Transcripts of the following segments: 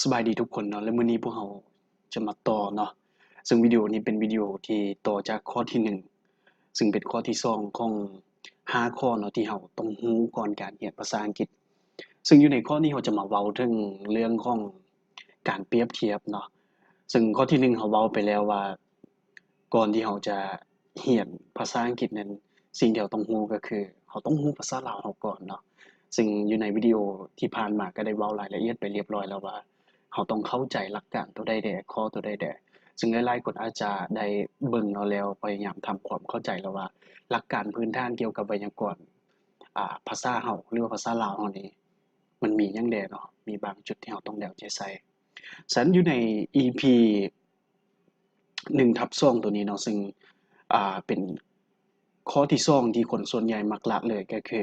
ສະບາຍດີທຸກຄົນເນາະ ແລະ ມື້ນີ້ພວກເຮົາຈະມາຕໍ່ເນາະ ເຊິ່ງວິດີໂອນີ້ເປັນວິດີໂອທີ່ຕໍ່ຈາກຂໍ້ທີໜຶ່ງ ເຊິ່ງເປັນຂໍ້ທີສອງຂອງຫ້າຂໍ້ເນາະ ທີ່ເຮົາຕ້ອງຮູ້ກ່ອນການຮຽນພາສາອັງກິດ. ເຊິ່ງຢູ່ໃນຂໍ້ນີ້ເຮົາຈະມາເວົ້າເຖິງເລື່ອງຂອງການປຽບທຽບເນາະ ເຊິ່ງຂໍ້ທີໜຶ່ງເຮົາເວົ້າໄປແລ້ວວ່າ ກ່ອນທີ່ເຮົາຈະຮຽນພາສາອັງກິດນັ້ນ ສິ່ງທີ່ເຮົາຕ້ອງຮູ້ກໍຄື ເຮົາຕ້ອງຮູ້ພາສາລາວເຮົາກ່ອນເນາະ. ເຊິ່ງຢູ່ໃນວິດີໂອທີ່ຜ່ານມາກໍໄດ້ເວົ້າລາຍລະອຽດໄປລຽບລ້ອຍແລ້ວວ່າ ເຮົາຕ້ອງເຂົ້າໃຈຫຼັກການຕົວໃດແດ່ ຂໍ້ຕົວໃດແດ່. ເຊິ່ງຫຼາຍໆຄົນອາດຈະໄດ້ເບິ່ງເນາະ ແລ້ວພະຍາຍາມທຳຄວາມເຂົ້າໃຈແລ້ວວ່າ ຫຼັກການພື້ນຖານກ່ຽວກັບໄວຍາກອນ ອາ ພາສາເຮົາ ຫຼືວ່າພາສາລາວເຮົານີ້ ມັນມີຫຍັງແດ່ເນາະ ມີບາງຈຸດທີ່ເຮົາຕ້ອງໄດ້ເອົາໃຈໃສ່. ສະນັ້ນຢູ່ໃນອີພີ ໜຶ່ງທັບສອງ ໂຕນີ້ເນາະ ເຊິ່ງ ອ່າ ເປັນຂໍ້ທີສອງທີ່ຄົນສ່ວນໃຫຍ່ມັກລະເລີຍ ກໍຄື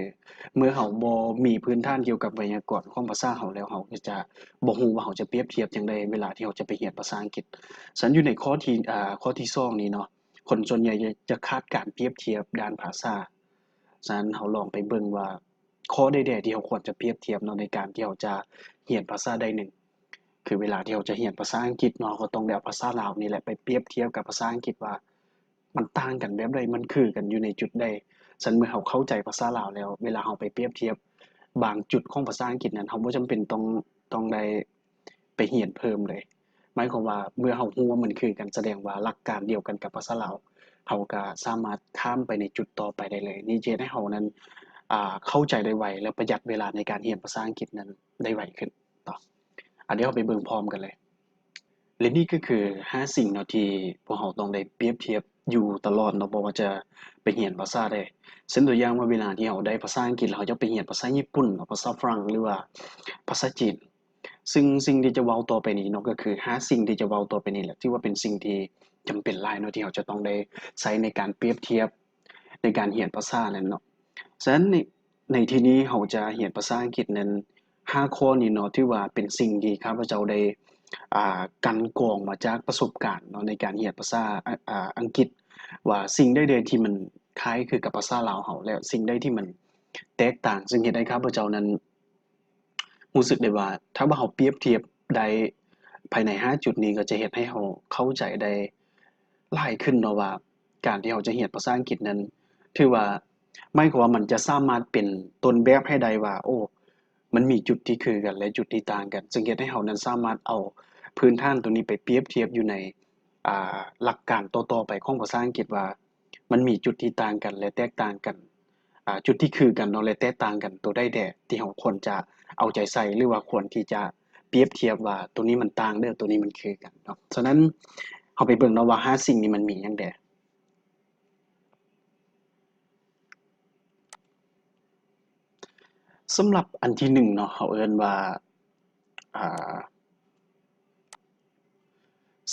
ເມື່ອເຮົາບໍ່ມີພື້ນຖານກ່ຽວກັບໄວຍາກອນຂອງພາສາເຮົາແລ້ວ ເຮົາກໍຈະບໍ່ຮູ້ວ່າເຮົາຈະປຽບທຽບຈັ່ງໃດເວລາທີ່ເຮົາຈະໄປຮຽນພາສາອັງກິດ. ສະນັ້ນຢູ່ໃນຂໍ້ທີ ອ່າ ຂໍ້ທີສອງນີ້ເນາະ ຄົນສ່ວນໃຫຍ່ຈະ ຈະຂາດການປຽບທຽບດ້ານພາສາ. ສະນັ້ນເຮົາລອງໄປເບິ່ງວ່າ ຂໍ້ໃດແດ່ທີ່ເຮົາຄວນຈະປຽບທຽບເນາະ ໃນການທີ່ເຮົາຈະຮຽນພາສາໃດໜຶ່ງ ຄືເວລາທີ່ເຮົາຈະຮຽນພາສາອັງກິດເນາະ ເຮົາກໍຕ້ອງໄດ້ເອົາພາສາລາວນີ້ແຫຼະໄປປຽບທຽບກັບພາສາອັງກິດວ່າ ມັນຕ່າງກັນແບບໃດ ມັນຄືກັນຢູ່ໃນຈຸດໃດ. ສະນັ້ນເມື່ອເຮົາເຂົ້າໃຈພາສາລາວແລ້ວ ເວລາເຮົາໄປປຽບທຽບບາງຈຸດຂອງພາສາອັງກິດນັ້ນ ເຮົາບໍ່ຈຳເປັນຕ້ອງ ຕ້ອງໄດ້ ໄປຮຽນເພີ່ມເລີຍ. ໝາຍຄວາມວ່າເມື່ອເຮົາຮູ້ວ່າມັນຄືກັນ ສະແດງວ່າຫຼັກການດຽວກັນກັບພາສາລາວ ເຮົາກໍສາມາດຂ້າມໄປໃນຈຸດຕໍ່ໄປໄດ້ເລີຍ. ນີ້ຈະເຮັດໃຫ້ເຮົານັ້ນ ອ່າ ເຂົ້າໃຈໄດ້ໄວ ແລະ ປະຢັດເວລາໃນການຮຽນພາສາອັງກິດນັ້ນໄດ້ໄວຂຶ້ນເນາະ. ອາ ດຽວເຮົາໄປເບິ່ງພ້ອມກັນເລີຍ. ແລະ ນີ້ກໍຄືຫ້າສິ່ງເນາະ ທີ່ພວກເຮົາຕ້ອງໄດ້ປຽບທຽບຢູ່ຕະຫຼອດເນາະ ບໍ່ວ່າຈະໄປຮຽນພາສາໃດ. ເຊັ່ນຕົວຢ່າງວ່າເວລາທີ່ເຮົາໄດ້ພາສາອັງກິດ ແລ້ວເຮົາຈະໄປຮຽນພາສາຍີ່ປຸ່ນເນາະ ພາສາຝຣັ່ງ ຫຼືວ່າພາສາຈີນ. ຊຶ່ງສິ່ງທີ່ຈະເວົ້າຕໍ່ໄປນີ້ເນາະ ກໍຄືຫ້າສິ່ງທີ່ຈະເວົ້າຕໍ່ໄປນີ້ແຫຼະ ຖືວ່າເປັນສິ່ງທີ່ຈຳເປັນຫຼາຍເນາະ ທີ່ເຮົາຈະຕ້ອງໄດ້ໃຊ້ໃນການປຽບທຽບໃນການຮຽນພາສານັ້ນເນາະ. ສະນັ້ນໃນ ໃນທີ່ນີ້ເຮົາຈະຮຽນພາສາອັງກິດນັ້ນ ຫ້າຂໍ້ນີ້ເນາະ ຖືວ່າເປັນສິ່ງທີ່ຂ້າພະເຈົ້າໄດ້ ອ່າ ກັ່ນກອງມາຈາກປະສົບການເນາະ ໃນການຮຽນພາສາ ອາ ອາ ອັງກິດ ວ່າສິ່ງໃດແດ່ທີ່ມັນຄ້າຍຄືກັບພາສາລາວເຮົາ ແລະ ສິ່ງໃດທີ່ມັນແຕກຕ່າງ ຊຶ່ງເຮັດໃຫ້ຂ້າພະເຈົ້ານັ້ນ ຮູ້ສຶກໄດ້ວ່າ ຖ້າວ່າເຮົາປຽບທຽບໄດ້ພາຍໃນຫ້າຈຸດນີ້ ກໍຈະເຮັດໃຫ້ເຮົາເຂົ້າໃຈໄດ້ຫຼາຍຂຶ້ນເນາະວ່າ ການທີ່ເຮົາຈະຮຽນພາສາອັງກິດນັ້ນ ຖືວ່າ ໝາຍຄວາມວ່າມັນຈະສາມາດເປັນຕົ້ນແບບໃຫ້ໄດ້ວ່າ ໂອ້ ມັນມີຈຸດທີ່ຄືກັນ ແລະ ຈຸດທີ່ຕ່າງກັນ ຈຶ່ງເຮັດໃຫ້ເຮົານັ້ນສາມາດເອົາພື້ນຖານໂຕນີ້ໄປປຽບທຽບຢູ່ໃນ ອ່າ ຫຼັກການຕໍ່ໆໄປຂອງພາສາອັງກິດວ່າ ມັນມີຈຸດທີ່ຕ່າງກັນ ແລະ ແຕກຕ່າງກັນ ອ່າ ຈຸດທີ່ຄືກັນເນາະ ແລະ ແຕກຕ່າງກັນ ໂຕໃດແດ່ທີ່ເຮົາຄວນຈະເອົາໃຈໃສ່ ຫຼືວ່າຄວນທີ່ຈະປຽບທຽບວ່າ ໂຕນີ້ມັນຕ່າງເດີ ໂຕນີ້ມັນຄືກັນເນາະ. ສະນັ້ນ ເຮົາໄປເບິ່ງເນາະວ່າ ຫ້າສິ່ງນີ້ມັນມີຫຍັງແດ່. ສຳລັບອັນທີໜຶ່ງເນາະ ເຮົາເອີ້ນວ່າ ອ່າ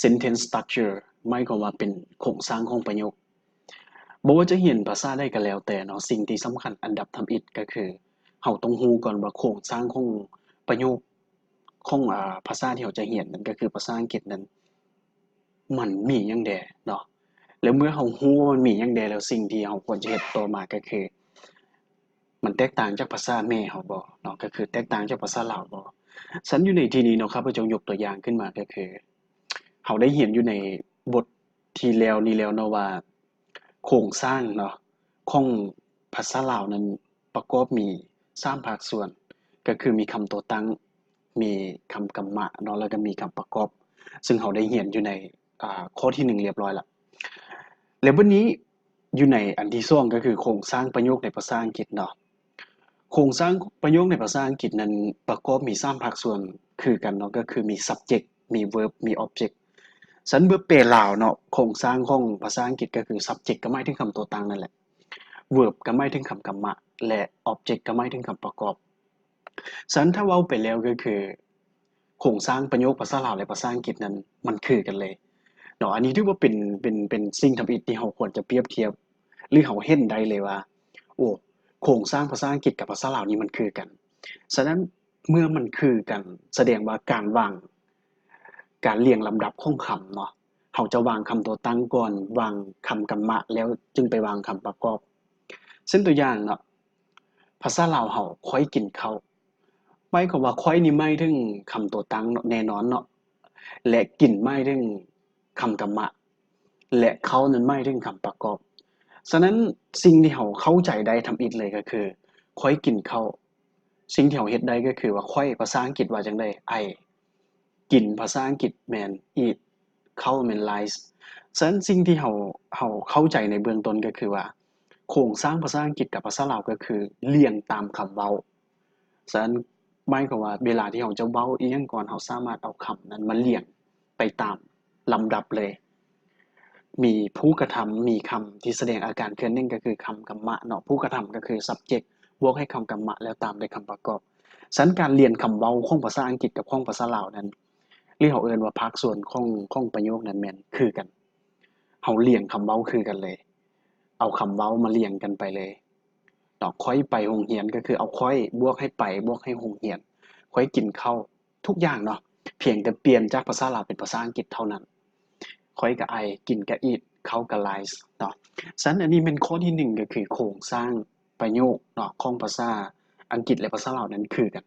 sentence structure ໝາຍຄວາມວ່າເປັນໂຄງສ້າງຂອງປະໂຫຍກ. ບໍ່ວ່າຈະຮຽນພາສາໃດກໍແລ້ວແຕ່ເນາະ ສິ່ງທີ່ສຳຄັນອັນດັບທຳອິດກໍຄື ເຮົາຕ້ອງຮູ້ກ່ອນວ່າໂຄງສ້າງຂອງປະໂຫຍກຂອງ ອ່າ ພາສາທີ່ເຮົາຈະຮຽນນັ້ນ ກໍຄືພາສາອັງກິດນັ້ນ ມັນມີຫຍັງແດ່ເນາະ. ແລ້ວເມື່ອເຮົາຮູ້ວ່າມັນມີຫຍັງແດ່ແລ້ວ ສິ່ງທີ່ເຮົາຄວນຈະເຮັດຕໍ່ມາກໍຄື ມັນແຕກຕ່າງຈາກພາສາແມ່ເຮົາບໍ່ເນາະ ກໍຄືແຕກຕ່າງຈາກພາສາລາວບໍ່. ຊັ້ນຢູ່ໃນທີ່ນີ້ເນາະ ຂ້າພະເຈົ້າຍົກຕົວຢ່າງຂຶ້ນມາກໍຄື ເຮົາໄດ້ຮຽນຢູ່ໃນບົດທີ່ແລ້ວນີ້ແລ້ວເນາະວ່າ ໂຄງສ້າງເນາະ ຂອງພາສາລາວນັ້ນປະກອບມີສາມພາກສ່ວນ ກໍຄືມີຄຳຕົວຕັ້ງ, ມີຄຳກຳມະເນາະ ແລ້ວກໍມີຄຳປະກອບ ເຊິ່ງເຮົາໄດ້ຮຽນຢູ່ໃນ ອ່າ ຂໍ້ທີໜຶ່ງລຽບຮ້ອຍລະ. ແລ້ວບັດນີ້ຢູ່ໃນອັນທີສອງ ກໍຄືໂຄງສ້າງປະໂຫຍກໃນພາສາອັງກິດເນາະ. ໂຄງສ້າງປະໂຫຍກໃນພາສາອັງກິດນັ້ນປະກອບມີສາມພາກສ່ວນຄືກັນເນາະ ກໍຄືມີ subject ມີ verb ມີ object. ຊັ້ນເມື່ອແປລາວເນາະ ໂຄງສ້າງຂອງພາສາອັງກິດກໍຄື subject ກໍໝາຍເຖິງຄຳຕົວຕັ້ງນັ້ນແຫຼະ, verb ກໍໝາຍເຖິງຄຳກຳມະ ແລະ object ກໍໝາຍເຖິງຄຳປະກອບ. ຊັ້ນຖ້າເວົ້າໄປແລ້ວກໍຄື ໂຄງສ້າງປະໂຫຍກພາສາລາວ ແລະ ພາສາອັງກິດນັ້ນມັນຄືກັນເລີຍເນາະ. ອັນນີ້ຖືວ່າເປັນ ເປັນ ເປັນສິ່ງທຳອິດທີ່ເຮົາຄວນຈະປຽບທຽບ ຫຼື ເຮົາເຫັນໄດ້ເລີຍວ່າ ໂອ້ ໂຄງສ້າງພາສາອັງກິດກັບພາສາລາວນີ້ມັນຄືກັນ. ສະນັ້ນເມື່ອມັນຄືກັນ ສະແດງວ່າການວາງ ການລຽງລຳດັບຂອງຄຳເນາະ ເຮົາຈະວາງຄຳຕົວຕັ້ງກ່ອນ ວາງຄຳກຳມະ ແລ້ວຈຶ່ງໄປວາງຄຳປະກອບ. ເຊັ່ນຕົວຢ່າງເນາະ ພາສາລາວເຮົາ ຂ້ອຍກິນເຂົ້າ. ໝາຍຄວາມວ່າຂ້ອຍນີ້ໝາຍເຖິງຄຳຕົວຕັ້ງເນາະ ແນ່ນອນເນາະ ແລະ ກິນໝາຍເຖິງຄຳກຳມະ ແລະ ເຂົ້ານັ້ນໝາຍເຖິງຄຳປະກອບ. ສະນັ້ນ ສິ່ງທີ່ເຮົາເຂົ້າໃຈໄດ້ທຳອິດເລີຍກໍຄື ຂ້ອຍກິນເຂົ້າ. ສິ່ງທີ່ເຮົາເຮັດໄດ້ກໍຄືວ່າ ຂ້ອຍ ພາສາອັງກິດວ່າຈັ່ງໃດ? I. ກິນ ພາສາອັງກິດແມ່ນ eat. ເຂົ້າແມ່ນ rice. ສະນັ້ນ ສິ່ງທີ່ເຮົາ ເຮົາເຂົ້າໃຈໃນເບື້ອງຕົ້ນກໍຄືວ່າ ໂຄງສ້າງພາສາອັງກິດກັບພາສາລາວກໍຄືລຽງຕາມຄຳເວົ້າ. ສະນັ້ນ ໝາຍຄວາມວ່າເວລາທີ່ເຮົາຈະເວົ້າອີ່ຫຍັງກ່ອນ ເຮົາສາມາດເອົາຄຳນັ້ນມາລຽງໄປຕາມລຳດັບເລີຍ. ມີຜູ້ກະທຳ ມີຄຳທີ່ສະແດງອາການເຄື່ອນໜຶ່ງ ກໍຄືຄຳກຳມະເນາະ, ຜູ້ກະທຳກໍຄື subject ບວກໃຫ້ຄຳກຳມະ ແລ້ວຕາມດ້ວຍຄຳປະກອບ. ສະນັ້ນ ການລຽນຄຳເວົ້າຂອງພາສາອັງກິດກັບຂອງພາສາລາວນັ້ນ ຫຼື ເຮົາເອີ້ນວ່າພາກສ່ວນຂອງ ຂອງປະໂຫຍກນັ້ນແມ່ນຄືກັນ. ເຮົາລຽງຄຳເວົ້າຄືກັນເລີຍ, ເອົາຄຳເວົ້າມາລຽງກັນໄປເລີຍເນາະ. ຂ້ອຍໄປໂຮງຮຽນ ກໍຄືເອົາຂ້ອຍບວກໃຫ້ໄປ ບວກໃຫ້ໂຮງຮຽນ, ຂ້ອຍກິນເຂົ້າ ທຸກຢ່າງເນາະ, ພຽງແຕ່ປ່ຽນຈາກພາສາລາວເປັນພາສາອັງກິດເທົ່ານັ້ນ. ຂ້ອຍກໍ I, ກິນກໍ eat, ເຂົ້າກໍ rice ເນາະ. ສະນັ້ນ ອັນນີ້ແມ່ນຂໍ້ທີໜຶ່ງ ກໍຄືໂຄງສ້າງປະໂຫຍກເນາະ ຂອງພາສາອັງກິດ ແລະ ພາສາລາວນັ້ນຄືກັນ.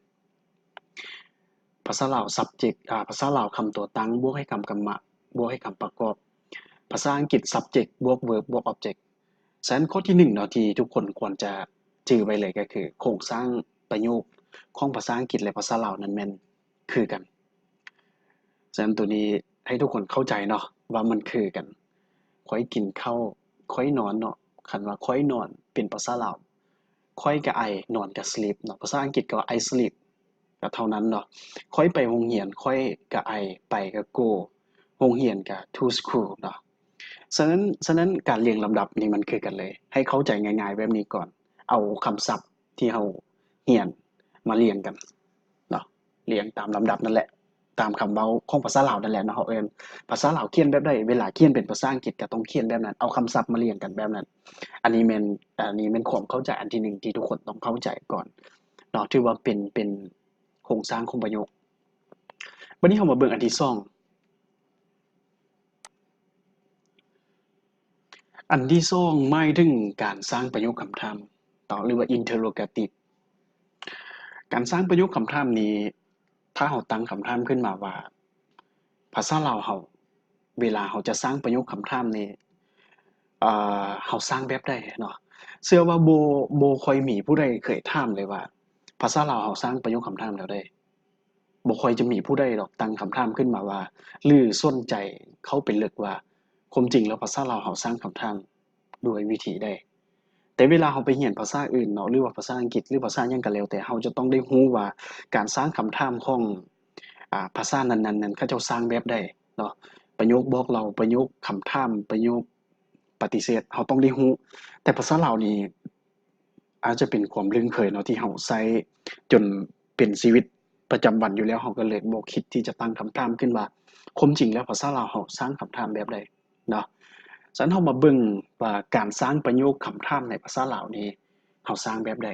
ພາສາລາວ subject ອາ ພາສາລາວຄຳຕົວຕັ້ງບວກໃຫ້ຄຳກຳມະ ບວກໃຫ້ຄຳປະກອບ, ພາສາອັງກິດ subject ບວກ verb ບວກ object. ສະນັ້ນ ຂໍ້ທີໜຶ່ງເນາະ ທີ່ທຸກຄົນຄວນຈະຈື່ໄວ້ເລີຍ ກໍຄືໂຄງສ້າງປະໂຫຍກຂອງພາສາອັງກິດ ແລະ ພາສາລາວນັ້ນແມ່ນຄືກັນ. ສະນັ້ນ ໂຕນີ້ໃຫ້ທຸກຄົນເຂົ້າໃຈເນາະ ວ່າມັນຄືກັນ. ຂ້ອຍກິນເຂົ້າ, ຂ້ອຍນອນເນາະ, ຄັນວ່າຂ້ອຍນອນເປັນພາສາລາວ ຂ້ອຍກໍ I, ນອນກໍ sleep ເນາະ, ພາສາອັງກິດກໍ I sleep ກໍເທົ່ານັ້ນເນາະ. ຂ້ອຍໄປໂຮງຮຽນ, ຂ້ອຍກໍ I, ໄປກໍ go, ໂຮງຮຽນກໍ to school ເນາະ. ສະນັ້ນ ສະນັ້ນ ການລຽງລຳດັບນີ້ມັນຄືກັນເລີຍ, ໃຫ້ເຂົ້າໃຈງ່າຍໆແບບນີ້ກ່ອນ, ເອົາຄຳສັບທີ່ເຮົາຮຽນມາລຽງກັນເນາະ, ລຽງຕາມລຳດັບນັ້ນແຫຼະ, ຕາມຄຳເວົ້າຂອງພາສາລາວນັ້ນແຫຼະເນາະ. ເຮົາເອີ້ນ ພາສາລາວຂຽນແບບໃດ, ເວລາຂຽນເປັນພາສາອັງກິດກໍຕ້ອງຂຽນແບບນັ້ນ, ເອົາຄຳສັບມາລຽງກັນແບບນັ້ນ. ອັນນີ້ແມ່ນ ອັນນີ້ແມ່ນຄວາມເຂົ້າໃຈອັນທີໜຶ່ງທີ່ທຸກຄົນຕ້ອງເຂົ້າໃຈກ່ອນເນາະ, ຖືວ່າເປັນ ເປັນໂຄງສ້າງຂອງປະໂຫຍກ. ບັດນີ້ເຮົາມາເບິ່ງອັນທີສອງ. ອັນທີສອງ ໝາຍເຖິງການສ້າງປະໂຫຍກຄຳຖາມເນາະ ຫຼືວ່າ interrogative. ການສ້າງປະໂຫຍກຄຳຖາມນີ້ ຖ້າເຮົາຕັ້ງຄຳຖາມຂຶ້ນມາວ່າ ພາສາລາວເຮົາ ເວລາເຮົາຈະສ້າງປະໂຫຍກຄຳຖາມນີ້ ເອີ ເຮົາສ້າງແບບໃດເນາະ? ເຊື່ອວ່າບໍ່ ບໍ່ຄ່ອຍມີຜູ້ໃດເຄີຍຖາມເລີຍວ່າ ພາສາລາວເຮົາສ້າງປະໂຫຍກຄຳຖາມແນວໃດ? ບໍ່ຄ່ອຍຈະມີຜູ້ໃດດອກຕັ້ງຄຳຖາມຂຶ້ນມາວ່າ ຫຼື ສົນໃຈເຂົ້າໄປເລິກວ່າ ຄວາມຈິງແລ້ວພາສາລາວເຮົາສ້າງຄຳຖາມດ້ວຍວິທີໃດ? ແຕ່ເວລາເຮົາໄປຮຽນພາສາອື່ນເນາະ ຫຼືວ່າພາສາອັງກິດ ຫຼືພາສາຫຍັງກໍແລ້ວແຕ່ ເຮົາຈະຕ້ອງໄດ້ຮູ້ວ່າການສ້າງຄຳຖາມຂອງ ອາ ພາສານັ້ນໆນັ້ນ ເຂົາເຈົ້າສ້າງແບບໃດເນາະ, ປະໂຫຍກບອກເລົ່າ, ປະໂຫຍກຄຳຖາມ, ປະໂຫຍກປະຕິເສດ ເຮົາຕ້ອງໄດ້ຮູ້. ແຕ່ພາສາລາວນີ້ ອາດຈະເປັນຄວາມລຶ້ງເຄີຍເນາະ ທີ່ເຮົາໃຊ້ຈົນເປັນຊີວິດປະຈຳວັນຢູ່ແລ້ວ, ເຮົາກໍເລີຍບໍ່ຄິດທີ່ຈະຕັ້ງຄຳຖາມຂຶ້ນວ່າ ຄວາມຈິງແລ້ວພາສາລາວເຮົາສ້າງຄຳຖາມແບບໃດເນາະ. ສະນັ້ນເຮົາມາເບິ່ງວ່າການສ້າງປະໂຫຍກຄຳຖາມໃນພາສາລາວນີ້ ເຮົາສ້າງແບບໃດ?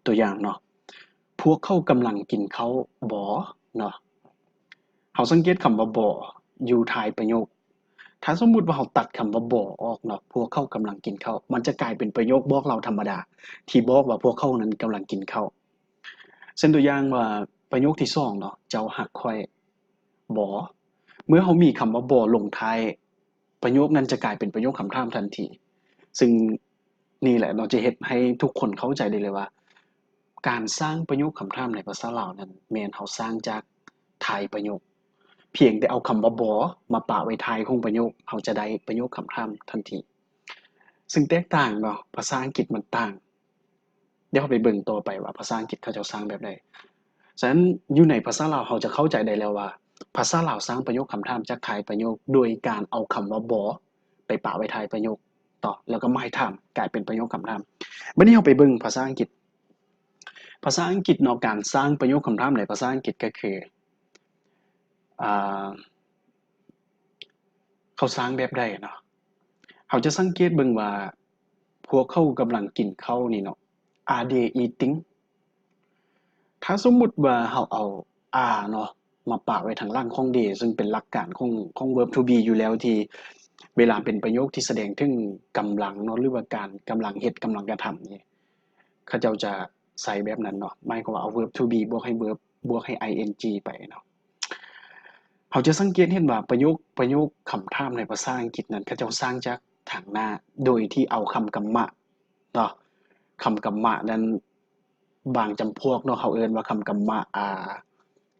ຕົວຢ່າງເນາະ, ພວກເຂົາກຳລັງກິນເຂົ້າບໍ? ເນາະ. ເຮົາສັງເກດຄຳວ່າບໍຢູ່ທ້າຍປະໂຫຍກ. ຖ້າສົມມຸດວ່າເຮົາຕັດຄຳວ່າບໍອອກເນາະ, ພວກເຂົາກຳລັງກິນເຂົ້າ, ມັນຈະກາຍເປັນປະໂຫຍກບອກເລົ່າທຳມະດາ ທີ່ບອກວ່າພວກເຂົານັ້ນກຳລັງກິນເຂົ້າ. ເຊັ່ນຕົວຢ່າງວ່າປະໂຫຍກທີສອງເນາະ, ເຈົ້າຮັກຂ້ອຍບໍ? ເມື່ອເຮົາມີຄຳວ່າບໍລົງທ້າຍ ປະໂຫຍກນັ້ນຈະກາຍເປັນປະໂຫຍກຄຳຖາມທັນທີ. ຊຶ່ງນີ້ແຫຼະເນາະ ຈະເຮັດໃຫ້ທຸກຄົນເຂົ້າໃຈໄດ້ເລີຍວ່າ ການສ້າງປະໂຫຍກຄຳຖາມໃນພາສາລາວນັ້ນ ແມ່ນເຮົາສ້າງຈາກທ້າຍປະໂຫຍກ. ພຽງແຕ່ເອົາຄຳວ່າບໍມາປະໄວ້ທ້າຍຂອງປະໂຫຍກ, ເຮົາຈະໄດ້ປະໂຫຍກຄຳຖາມທັນທີ. ຊຶ່ງແຕກຕ່າງເນາະ, ພາສາອັງກິດມັນຕ່າງ. ດຽວເຮົາໄປເບິ່ງຕໍ່ໄປວ່າພາສາອັງກິດເຂົາເຈົ້າສ້າງແບບໃດ. ສະນັ້ນ ຢູ່ໃນພາສາລາວເຮົາຈະເຂົ້າໃຈໄດ້ແລ້ວວ່າ ພາສາລາວສ້າງປະໂຫຍກຄຳຖາມຈາກທ້າຍປະໂຫຍກ ໂດຍການເອົາຄຳວ່າບໍໄປປະໄວ້ທ້າຍປະໂຫຍກເນາະ ແລ້ວກໍໝາຍຖາມກາຍເປັນປະໂຫຍກຄຳຖາມ. ບັດນີ້ເຮົາໄປເບິ່ງພາສາອັງກິດ. ພາສາອັງກິດເນາະ, ການສ້າງປະໂຫຍກຄຳຖາມໃນພາສາອັງກິດກໍຄື ອ່າ ເຂົາສ້າງແບບໃດເນາະ? ເຮົາຈະສັງເກດເບິ່ງວ່າ ພວກເຂົາກຳລັງກິນເຂົ້ານີ້ເນາະ, Are they eating? ຖ້າສົມມຸດວ່າເຮົາເອົາ are ເນາະ ມາປະໄວ້ທາງຫຼັງຂອງ they ຊຶ່ງເປັນຫຼັກການຂອງ ຂອງ verb to be ຢູ່ແລ້ວ ທີ່ເວລາເປັນປະໂຫຍກທີ່ສະແດງເຖິງກຳລັງເນາະ ຫຼືວ່າການກຳລັງເຮັດ ກຳລັງກະທຳນີ້ ເຂົາເຈົ້າຈະ ໃສ່ແບບນັ້ນເນາະ, ໝາຍຄວາມວ່າເອົາ verb to be ບວກໃຫ້ verb ບວກໃຫ້ ing ໄປເນາະ. ເຮົາຈະສັງເກດເຫັນວ່າປະໂຫຍກ ປະໂຫຍກຄຳຖາມໃນພາສາອັງກິດນັ້ນ ເຂົາເຈົ້າສ້າງຈາກທາງໜ້າ ໂດຍທີ່ເອົາຄຳກຳມະເນາະ, ຄຳກຳມະນັ້ນ ບາງຈຳພວກເນາະ ເຮົາເອີ້ນວ່າຄຳກຳມະ ອ່າ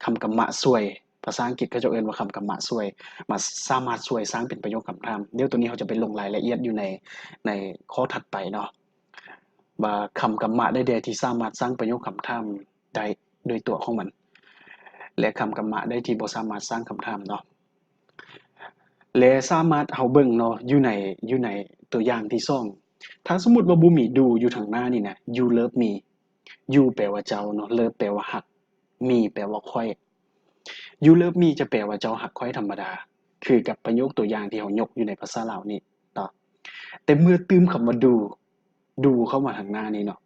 ຄຳກຳມະຊ່ວຍ, ພາສາອັງກິດເຂົາເຈົ້າເອີ້ນວ່າຄຳກຳມະຊ່ວຍ ມາ ສາມາດຊ່ວຍສ້າງເປັນປະໂຫຍກຄຳຖາມ. ດຽວໂຕນີ້ເຮົາຈະໄປລົງລາຍລະອຽດຢູ່ໃນ ໃນຂໍ້ຖັດໄປເນາະ ວ່າຄຳກຳມະໃດໆທີ່ສາມາດສ້າງປະໂຫຍກຄຳຖາມໄດ້ໂດຍຕົວຂອງມັນ ແລະ ຄຳກຳມະໃດທີ່ບໍ່ສາມາດສ້າງຄຳຖາມເນາະ. ແລະ ສາມາດ ເຮົາເບິ່ງເນາະ ຢູ່ໃນ ຢູ່ໃນຕົວຢ່າງທີສອງ ຖ້າສົມມຸດວ່າບໍ່ມີ do ຢູ່ທາງໜ້ານີ້ນະ you love me, you ແປວ່າເຈົ້າເນາະ, love ແປວ່າຮັກ, me ແປວ່າຂ້ອຍ. You love me ຈະແປວ່າເຈົ້າຮັກຂ້ອຍທຳມະດາ ຄືກັບປະໂຫຍກຕົວຢ່າງທີ່ເຮົາຍົກຢູ່ໃນພາສາລາວນີ້ເນາະ. ແຕ່ເມື່ອຕື່ມຄຳວ່າ do, do ເຂົ້າມາທາງໜ້ານີ້ເນາະ,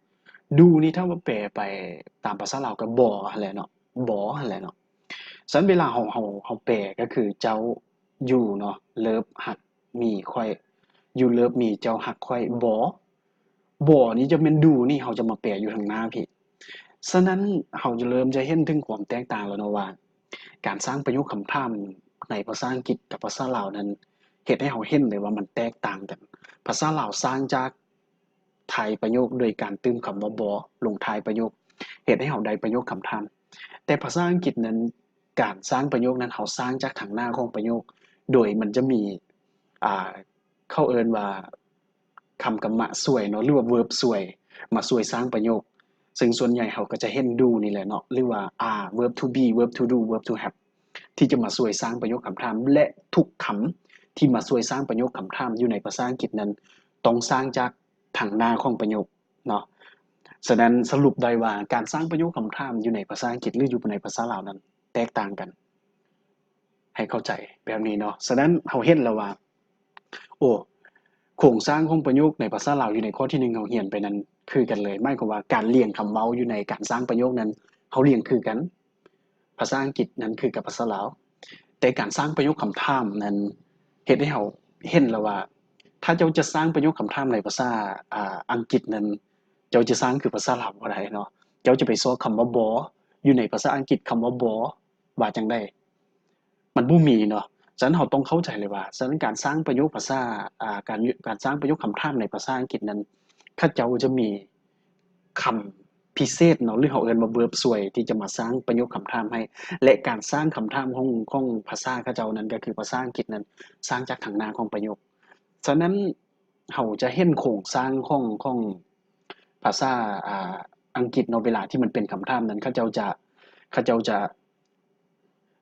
do ນີ້ຖ້າວ່າແປໄປຕາມພາສາລາວກໍບໍ່ຫັ້ນແຫຼະເນາະ, ບໍ່ຫັ້ນແຫຼະເນາະ. ສະນັ້ນເວລາເຮົາ ເຮົາ ເຮົາແປກໍຄືເຈົ້າ you ເນາະ, love ຮັກ me ຂ້ອຍ, you love me ເຈົ້າຮັກຂ້ອຍ ບໍ່ ບໍ່ນີ້ຈະແມ່ນ do ນີ້ເຮົາຈະມາແປຢູ່ທາງໜ້າພີ້. ສະນັ້ນເຮົາຈະເລີ່ມຈະເຫັນເຖິງຄວາມແຕກຕ່າງແລ້ວເນາະວ່າ ການສ້າງປະໂຫຍກຄຳຖາມໃນພາສາອັງກິດກັບພາສາລາວນັ້ນ ເຮັດໃຫ້ເຮົາເຫັນເລີຍວ່າມັນແຕກຕ່າງກັນ. ພາສາລາວສ້າງຈາກທ້າຍປະໂຫຍກໂດຍການຕື່ມຄຳວ່າ ບໍ່ ລົງທ້າຍປະໂຫຍກ ເຮັດໃຫ້ເຮົາໄດ້ປະໂຫຍກຄຳຖາມ. ແຕ່ພາສາອັງກິດນັ້ນ ການສ້າງປະໂຫຍກນັ້ນ ເຮົາສ້າງຈາກທາງໜ້າຂອງປະໂຫຍກ ໂດຍມັນຈະມີ ອ່າ ເຂົາເອີ້ນວ່າຄຳກຳມະຊ່ວຍເນາະ ຫຼືວ່າ verb ຊ່ວຍ ມາຊ່ວຍສ້າງປະໂຫຍກ, ເຊິ່ງສ່ວນໃຫຍ່ເຮົາກໍຈະເຫັນ do ນີ້ແຫຼະເນາະ ຫຼືວ່າ are, verb to be, verb to do, verb to have ທີ່ຈະມາຊ່ວຍສ້າງປະໂຫຍກຄຳຖາມ ແລະ ທຸກຄຳທີ່ມາຊ່ວຍສ້າງປະໂຫຍກຄຳຖາມຢູ່ໃນພາສາອັງກິດນັ້ນ ຕ້ອງສ້າງຈາກທາງໜ້າຂອງປະໂຫຍກເນາະ. ສະນັ້ນສະຫຼຸບໄດ້ວ່າການສ້າງປະໂຫຍກຄຳຖາມຢູ່ໃນພາສາອັງກິດ ຫຼື ຢູ່ໃນພາສາລາວນັ້ນແຕກຕ່າງກັນ. ໃຫ້ເຂົ້າໃຈແບບນີ້ເນາະ. ສະນັ້ນເຮົາເຫັນແລ້ວວ່າ ໂອ້ ໂຄງສ້າງຂອງປະໂຫຍກໃນພາສາລາວຢູ່ໃນຂໍ້ທີໜຶ່ງເຮົາຮຽນໄປນັ້ນຄືກັນເລີຍ. ໝາຍຄວາມວ່າການລຽງຄຳເວົ້າຢູ່ໃນການສ້າງປະໂຫຍກນັ້ນ ເຮົາລຽງຄືກັນ. ພາສາອັງກິດນັ້ນຄືກັບພາສາລາວ. ແຕ່ການສ້າງປະໂຫຍກຄຳຖາມນັ້ນ ເຮັດໃຫ້ເຮົາເຫັນແລ້ວວ່າ ຖ້າເຈົ້າຈະສ້າງປະໂຫຍກຄຳຖາມໃນພາສາ ອ່າ ອັງກິດນັ້ນ ເຈົ້າຈະສ້າງຄືພາສາລາວບໍ່ໄດ້ເນາະ. ເຈົ້າຈະໄປຊອກຄຳວ່າ ບໍ່ ຢູ່ໃນພາສາອັງກິດ ຄຳວ່າ ບໍ່ ວ່າຈັ່ງໃດ? ມັນບໍ່ມີເນາະ. ສະນັ້ນເຮົາຕ້ອງເຂົ້າໃຈເລີຍວ່າ ສະນັ້ນການສ້າງປະໂຫຍກພາສາ ອ່າ ການ ການສ້າງປະໂຫຍກຄຳຖາມໃນພາສາອັງກິດນັ້ນ ເຂົາເຈົ້າຈະມີຄຳພິເສດເນາະ ຫຼື ເຮົາເອີ້ນວ່າ verb ຊ່ວຍ ທີ່ຈະມາສ້າງປະໂຫຍກຄຳຖາມໃຫ້ ແລະ ການສ້າງຄຳຖາມຂອງ ຂອງພາສາເຂົາເຈົ້ານັ້ນ ກໍຄືພາສາອັງກິດນັ້ນ ສ້າງຈາກທາງໜ້າຂອງປະໂຫຍກ. ສະນັ້ນເຮົາຈະເຫັນໂຄງສ້າງຂອງ ຂອງພາສາ ອ່າ ອັງກິດເນາະ ເວລາທີ່ມັນເປັນຄຳຖາມນັ້ນ ເຂົາເຈົ້າຈະ ເຂົາເຈົ້າຈະ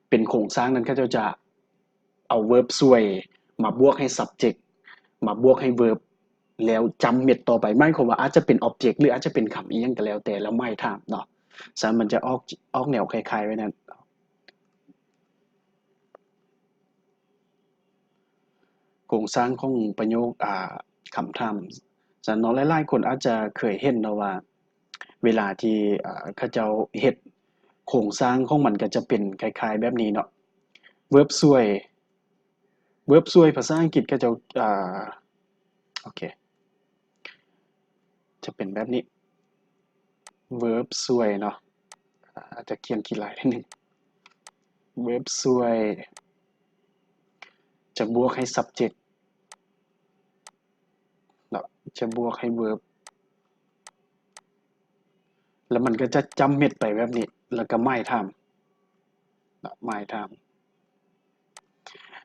ເປັນໂຄງສ້າງນັ້ນ ເຂົາເຈົ້າຈະເອົາ verb ຊ່ວຍມາບວກໃຫ້ subject ມາບວກໃຫ້ verb ແລ້ວຈ້ຳເມັດຕໍ່ໄປ. ໝາຍຄວາມວ່າອາດຈະເປັນ object ຫຼື ອາດຈະເປັນຄຳອີ່ຫຍັງກໍແລ້ວແຕ່ ແລ້ວໝາຍຖາມເນາະ. ສະນັ້ນມັນຈະອອກ ອອກແນວຄ້າຍໆ ແບບນັ້ນ. ໂຄງສ້າງຂອງປະໂຫຍກ ອ່າ ຄຳຖາມ. ສະນັ້ນເນາະ ຫຼາຍໆຄົນອາດຈະເຄີຍເຫັນເນາະວ່າ ເວລາທີ່ ເຂົາເຈົ້າເຮັດໂຄງສ້າງຂອງມັນກໍຈະເປັນຄ້າຍໆແບບນີ້ເນາະ. verb ຊ່ວຍ verb ຊ່ວຍພາສາອັງກິດເຂົາເຈົ້າ ໂອເຄ ຈະເປັນແບບນີ້ verb ຊ່ວຍເນາະ. ອາດຈະຂຽນຂີ້ຫຼາຍໜ້ອຍໜຶ່ງ. verb ຊ່ວຍຈະບວກໃຫ້ subject ເນາະ ຈະບວກໃຫ້ verb ແລ້ວມັນກໍຈະຈ້ຳເມັດໄປແບບນີ້ ແລ້ວກໍໝາຍຖາມເນາະ ໝາຍຖາມ.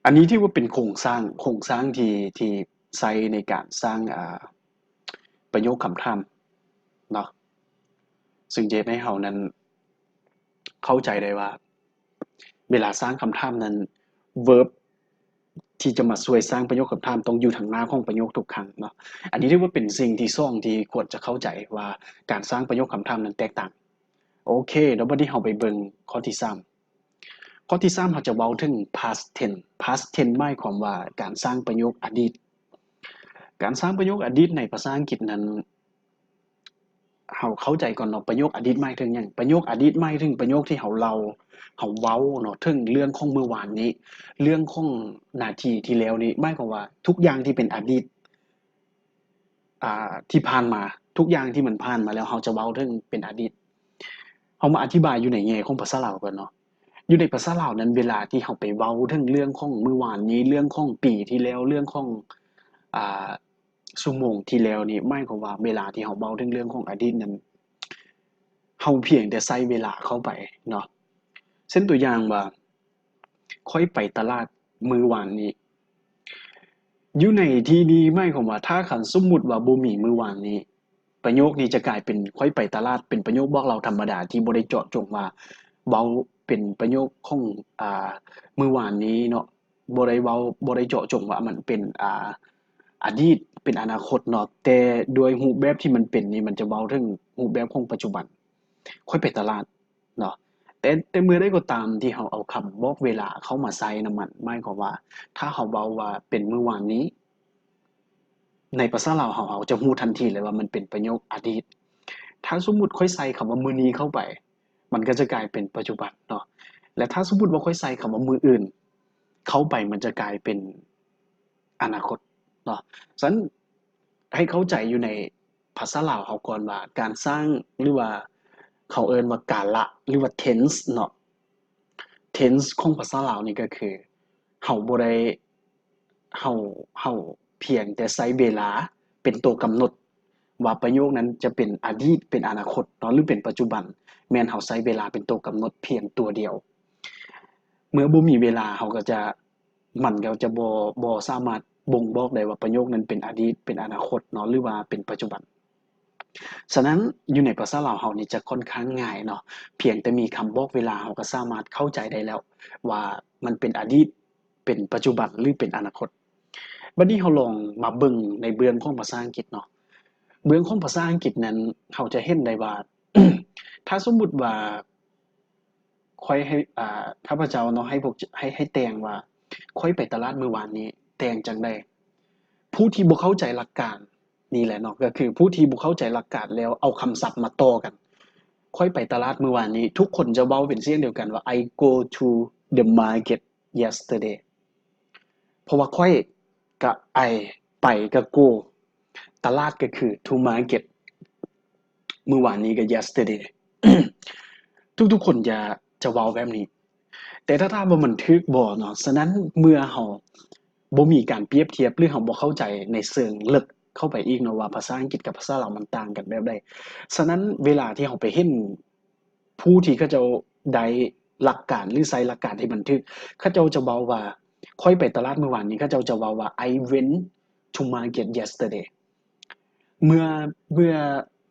ອັນນີ້ຖືວ່າເປັນໂຄງສ້າງ ໂຄງສ້າງທີ່ ທີ່ໃຊ້ໃນການສ້າງ ອ່າ ປະໂຫຍກຄຳຖາມເນາະ ເຊິ່ງຈະເຮັດໃຫ້ເຮົານັ້ນເຂົ້າໃຈໄດ້ວ່າ ເວລາສ້າງຄຳຖາມນັ້ນ verb ທີ່ຈະມາຊ່ວຍສ້າງປະໂຫຍກຄຳຖາມຕ້ອງຢູ່ທາງໜ້າຂອງປະໂຫຍກທຸກຄັ້ງເນາະ. ອັນນີ້ຖືວ່າເປັນສິ່ງທີສອງທີ່ຄວນຈະເຂົ້າໃຈວ່າ ການສ້າງປະໂຫຍກຄຳຖາມນັ້ນແຕກຕ່າງ. ໂອເຄ ແລ້ວບັດນີ້ເຮົາໄປເບິ່ງຂໍ້ທີສາມ. ຂໍ້ທີສາມ ເຮົາຈະເວົ້າເຖິງ past tense. past tense ໝາຍຄວາມວ່າການສ້າງປະໂຫຍກອະດີດ. ການສ້າງປະໂຫຍກອະດີດໃນພາສາອັງກິດນັ້ນ ເຮົາເຂົ້າໃຈກ່ອນເນາະ ປະໂຫຍກອະດີດໝາຍເຖິງຫຍັງ? ປະໂຫຍກອະດີດໝາຍເຖິງປະໂຫຍກທີ່ເຮົາເລົ່າ ເຮົາເວົ້າເນາະ ເຖິງເລື່ອງຂອງມື້ວານນີ້ ເລື່ອງຂອງນາທີທີ່ແລ້ວນີ້ ໝາຍຄວາມວ່າທຸກຢ່າງທີ່ເປັນອະດີດ ອ່າ ທີ່ຜ່ານມາ ທຸກຢ່າງທີ່ມັນຜ່ານມາແລ້ວ ເຮົາຈະເວົ້າເຖິງເປັນອະດີດ. ເຮົາມາອະທິບາຍຢູ່ໃນແງ່ຂອງພາສາລາວກ່ອນເນາະ. ຢູ່ໃນພາສາລາວນັ້ນ ເວລາທີ່ເຮົາໄປເວົ້າເຖິງເລື່ອງຂອງມື້ວານນີ້ ເລື່ອງຂອງປີທີ່ແລ້ວ ເລື່ອງຂອງ ອ່າ ຊົ່ວໂມງທີ່ແລ້ວນີ້ ໝາຍຄວາມວ່າເວລາທີ່ເຮົາເວົ້າເຖິງເລື່ອງຂອງອະດີດນັ້ນ ເຮົາພຽງແຕ່ໃສ່ເວລາເຂົ້າໄປເນາະ. ເຊັ່ນຕົວຢ່າງວ່າ ຂ້ອຍໄປຕະຫຼາດມື້ວານນີ້. ຢູ່ໃນທີ່ນີ້ໝາຍຄວາມວ່າ ຖ້າຄັນສົມມຸດວ່າບໍ່ມີມື້ວານນີ້ ປະໂຫຍກນີ້ຈະກາຍເປັນ ຂ້ອຍໄປຕະຫຼາດ ເປັນປະໂຫຍກບອກເລົ່າທຳມະດາ ທີ່ບໍ່ໄດ້ເຈາະຈົງວ່າເວົ້າເປັນປະໂຫຍກຂອງ ອ່າ ມື້ວານນີ້ເນາະ. ບໍ່ໄດ້ເວົ້າ ບໍ່ໄດ້ເຈາະຈົງວ່າມັນເປັນ ອ່າ ອະດີດ ເປັນອະນາຄົດເນາະ, ແຕ່ດ້ວຍຮູບແບບທີ່ມັນເປັນນີ້ ມັນຈະເວົ້າເຖິງຮູບແບບຂອງປັດຈຸບັນ. ຂ້ອຍໄປຕະຫຼາດເນາະ, ແຕ່ ແຕ່ເມື່ອໃດກໍຕາມທີ່ເຮົາເອົາຄຳບອກເວລາເຂົ້າມາໃສ່ນຳມັນ ໝາຍຄວາມວ່າ ຖ້າເຮົາເວົ້າວ່າເປັນມື້ວານນີ້ ໃນພາສາລາວເຮົາ ເຮົາຈະຮູ້ທັນທີເລີຍວ່າມັນເປັນປະໂຫຍກອະດີດ. ຖ້າສົມມຸດຂ້ອຍໃສ່ຄຳວ່າມື້ນີ້ເຂົ້າໄປ ມັນກໍຈະກາຍເປັນປັດຈຸບັນເນາະ, ແລະ ຖ້າສົມມຸດວ່າຂ້ອຍໃສ່ຄຳວ່າມື້ອື່ນເຂົ້າໄປ ມັນຈະກາຍເປັນອະນາຄົດເນາະ. ສະນັ້ນ ໃຫ້ເຂົ້າໃຈຢູ່ໃນພາສາລາວເຮົາກ່ອນວ່າ ການສ້າງ ຫຼືວ່າເຂົາເອີ້ນວ່າກາລະ ຫຼືວ່າ tense ເນາະ. tense ຂອງພາສາລາວນີ້ກໍຄື ເຮົາບໍ່ໄດ້ ເຮົາ ເຮົາພຽງແຕ່ໃຊ້ເວລາເປັນຕົວກຳນົດວ່າປະໂຫຍກນັ້ນຈະເປັນອະດີດ ເປັນອະນາຄົດເນາະ ຫຼືເປັນປັດຈຸບັນ, ແມ່ນເຮົາໃຊ້ເວລາເປັນຕົວກຳນົດພຽງຕົວດຽວ. ເມື່ອບໍ່ມີເວລາ ເຮົາກໍຈະ ມັນກໍຈະບໍ່ ບໍ່ສາມາດບົ່ງບອກໄດ້ວ່າປະໂຫຍກນັ້ນເປັນອະດີດ ເປັນອະນາຄົດເນາະ ຫຼືວ່າເປັນປັດຈຸບັນ. ສະນັ້ນ ຢູ່ໃນພາສາລາວເຮົານີ້ຈະຂ້ອນຂ້າງງ່າຍເນາະ, ພຽງແຕ່ມີຄຳບອກເວລາ ເຮົາກໍສາມາດເຂົ້າໃຈໄດ້ແລ້ວວ່າມັນເປັນອະດີດ ເປັນປັດຈຸບັນ ຫຼືເປັນອະນາຄົດ. ບັດນີ້ເຮົາລອງມາເບິ່ງໃນເບື້ອງຂອງພາສາອັງກິດເນາະ. ເບື້ອງຂອງພາສາອັງກິດນັ້ນ ເຮົາຈະເຫັນໄດ້ວ່າ ຖ້າສົມມຸດວ່າ ຂ້ອຍໃຫ້ ອ່າ ຂ້າພະເຈົ້າເນາະ ໃຫ້ພວກ ໃຫ້ ໃຫ້ແຕ່ງວ່າ ຂ້ອຍໄປຕະຫຼາດມື້ວານນີ້ ແຕ່ງຈັ່ງໃດ? ຜູ້ທີ່ບໍ່ເຂົ້າໃຈຫຼັກການນີ້ແຫຼະເນາະ, ກໍຄືຜູ້ທີ່ບໍ່ເຂົ້າໃຈຫຼັກການແລ້ວເອົາຄຳສັບມາຕໍ່ກັນ. ຂ້ອຍໄປຕະຫຼາດມື້ວານນີ້, ທຸກຄົນຈະເວົ້າເປັນສຽງດຽວກັນວ່າ I go to the market yesterday. ເພາະວ່າຂ້ອຍກະ I ໄປ ກະ go ຕະຫຼາດກໍຄື to market ມື້ວານນີ້ກໍ yesterday. ທຸກໆຄົນຈະ ຈະເວົ້າແບບນີ້, ແຕ່ຖ້າຖາມວ່າມັນຖືກບໍ່ເນາະ? ສະນັ້ນເມື່ອເຮົາບໍ່ມີການປຽບທຽບ ຫຼືເຮົາບໍ່ເຂົ້າໃຈໃນເຊີງເລິກເຂົ້າໄປອີກເນາະ ວ່າພາສາອັງກິດກັບພາສາລາວມັນຕ່າງກັນແບບໃດ, ສະນັ້ນເວລາທີ່ເຮົາໄປເຫັນ ຜູ້ທີ່ເຂົາເຈົ້າໄດ້ຫຼັກການ ຫຼືໃຊ້ຫຼັກການທີ່ມັນຖືກ, ເຂົາເຈົ້າຈະເວົ້າວ່າ ຂ້ອຍໄປຕະຫຼາດມື້ວານນີ້, ເຂົາເຈົ້າຈະເວົ້າວ່າ I went to market yesterday. ເມື່ອ ເມື່ອ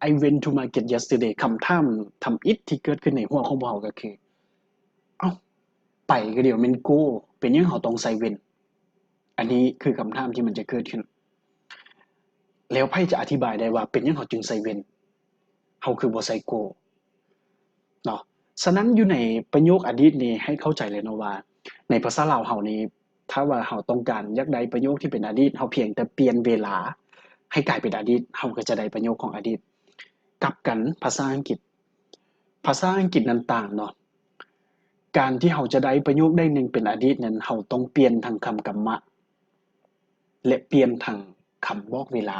I went to market yesterday ຄຳຖາມທຳອິດທີ່ເກີດຂຶ້ນໃນຫົວຂອງພວກເຮົາກໍຄື ເອົ້າ ໄປກໍດຽວແມ່ນ go ເປັນຫຍັງເຮົາຕ້ອງໃສ່ went? ອັນນີ້ຄືຄຳຖາມທີ່ມັນຈະເກີດຂຶ້ນ. ແລ້ວໃຜຈະອະທິບາຍໄດ້ວ່າເປັນຫຍັງເຮົາຈຶ່ງໃສ່ went? ເຮົາຄືບໍ່ໃສ່ go ເນາະ? ສະນັ້ນຢູ່ໃນປະໂຫຍກອະດີດນີ້ໃຫ້ເຂົ້າໃຈເລີຍເນາະວ່າ ໃນພາສາລາວເຮົານີ້ ຖ້າວ່າເຮົາຕ້ອງການຢາກໄດ້ປະໂຫຍກທີ່ເປັນອະດີດ, ເຮົາພຽງແຕ່ປ່ຽນເວລາໃຫ້ກາຍເປັນອະດີດ, ເຮົາກໍຈະໄດ້ປະໂຫຍກຂອງອະດີດ. ກັບກັນ ພາສາອັງກິດ, ພາສາອັງກິດນັ້ນຕ່າງເນາະ. ການທີ່ເຮົາຈະໄດ້ປະໂຫຍກໃດໜຶ່ງເປັນອະດີດນັ້ນ, ເຮົາຕ້ອງປ່ຽນທັງຄຳກຳມະ ແລະ ປ່ຽນທັງຄຳບອກເວລາ.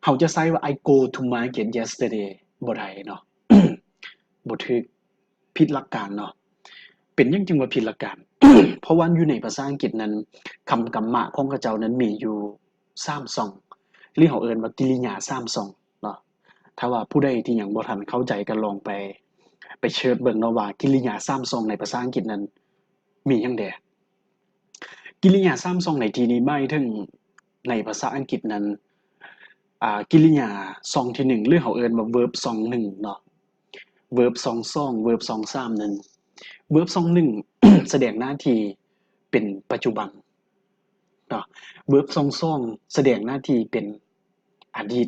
ເຮົາຈະໃຊ້ວ່າ I go to market yesterday ບໍ່ໄດ້ເນາະ, ບໍ່ຖືກ, ຜິດຫຼັກການເນາະ. ເປັນຫຍັງຈຶ່ງວ່າຜິດຫຼັກການ? ເພາະວ່າຢູ່ໃນພາສາອັງກິດນັ້ນ ຄຳກຳມະຂອງເຂົາເຈົ້ານັ້ນມີຢູ່ສາມຊ່ອງ ຫຼືເຮົາເອີ້ນວ່າກິລິຍາສາມຊ່ອງເນາະ. ຖ້າວ່າຜູ້ໃດທີ່ຍັງບໍ່ທັນເຂົ້າໃຈ ກໍລອງໄປ ໄປເສີດເບິ່ງເນາະວ່າ ກິລິຍາສາມຊ່ອງໃນພາສາອັງກິດນັ້ນມີຫຍັງແດ່. ກິລິຍາສາມຊ່ອງໃນທີ່ນີ້ໝາຍເຖິງໃນພາສາອັງກິດນັ້ນ ອ່າ ກິລິຍາຊ່ອງທີໜຶ່ງ ຫຼືເຮົາເອີ້ນວ່າ verb ຊ່ອງໜຶ່ງເນາະ, verb ຊ່ອງສອງ verb ຊ່ອງສາມນັ້ນ. verb ຊ່ອງໜຶ່ງ ສະແດງໜ້າທີ່ເປັນປັດຈຸບັນເນາະ, verb ຊ່ອງສອງ ສະແດງໜ້າທີ່ເປັນ ອະດີດ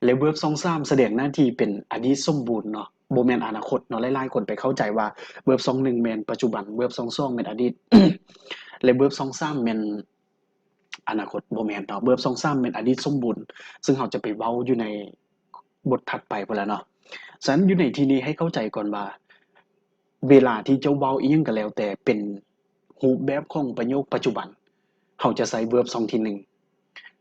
ແລະ verb ຊ່ອງສາມ ສະແດງໜ້າທີ່ເປັນອະດີດສົມບູນເນາະ, ບໍ່ແມ່ນອະນາຄົດເນາະ. ຫຼາຍໆຄົນໄປເຂົ້າໃຈວ່າ verb ຊ່ອງໜຶ່ງແມ່ນປັດຈຸບັນ, verb ຊ່ອງສອງແມ່ນອະດີດ ແລະ verb ຊ່ອງສາມແມ່ນອະນາຄົດ, ບໍ່ແມ່ນເນາະ. verb ຊ່ອງສາມແມ່ນອະດີດສົມບູນ, ເຊິ່ງເຮົາຈະໄປເວົ້າຢູ່ໃນບົດຖັດໄປພຸ້ນລະເນາະ. ສະນັ້ນ ຢູ່ໃນທີ່ນີ້ໃຫ້ເຂົ້າໃຈກ່ອນວ່າ ເວລາທີ່ເຈົ້າເວົ້າອີ່ຫຍັງກໍແລ້ວແຕ່ ເປັນຮູບແບບຂອງປະໂຫຍກປັດຈຸບັນ, ເຮົາຈະໃຊ້ verb ຊ່ອງທີໜຶ່ງ.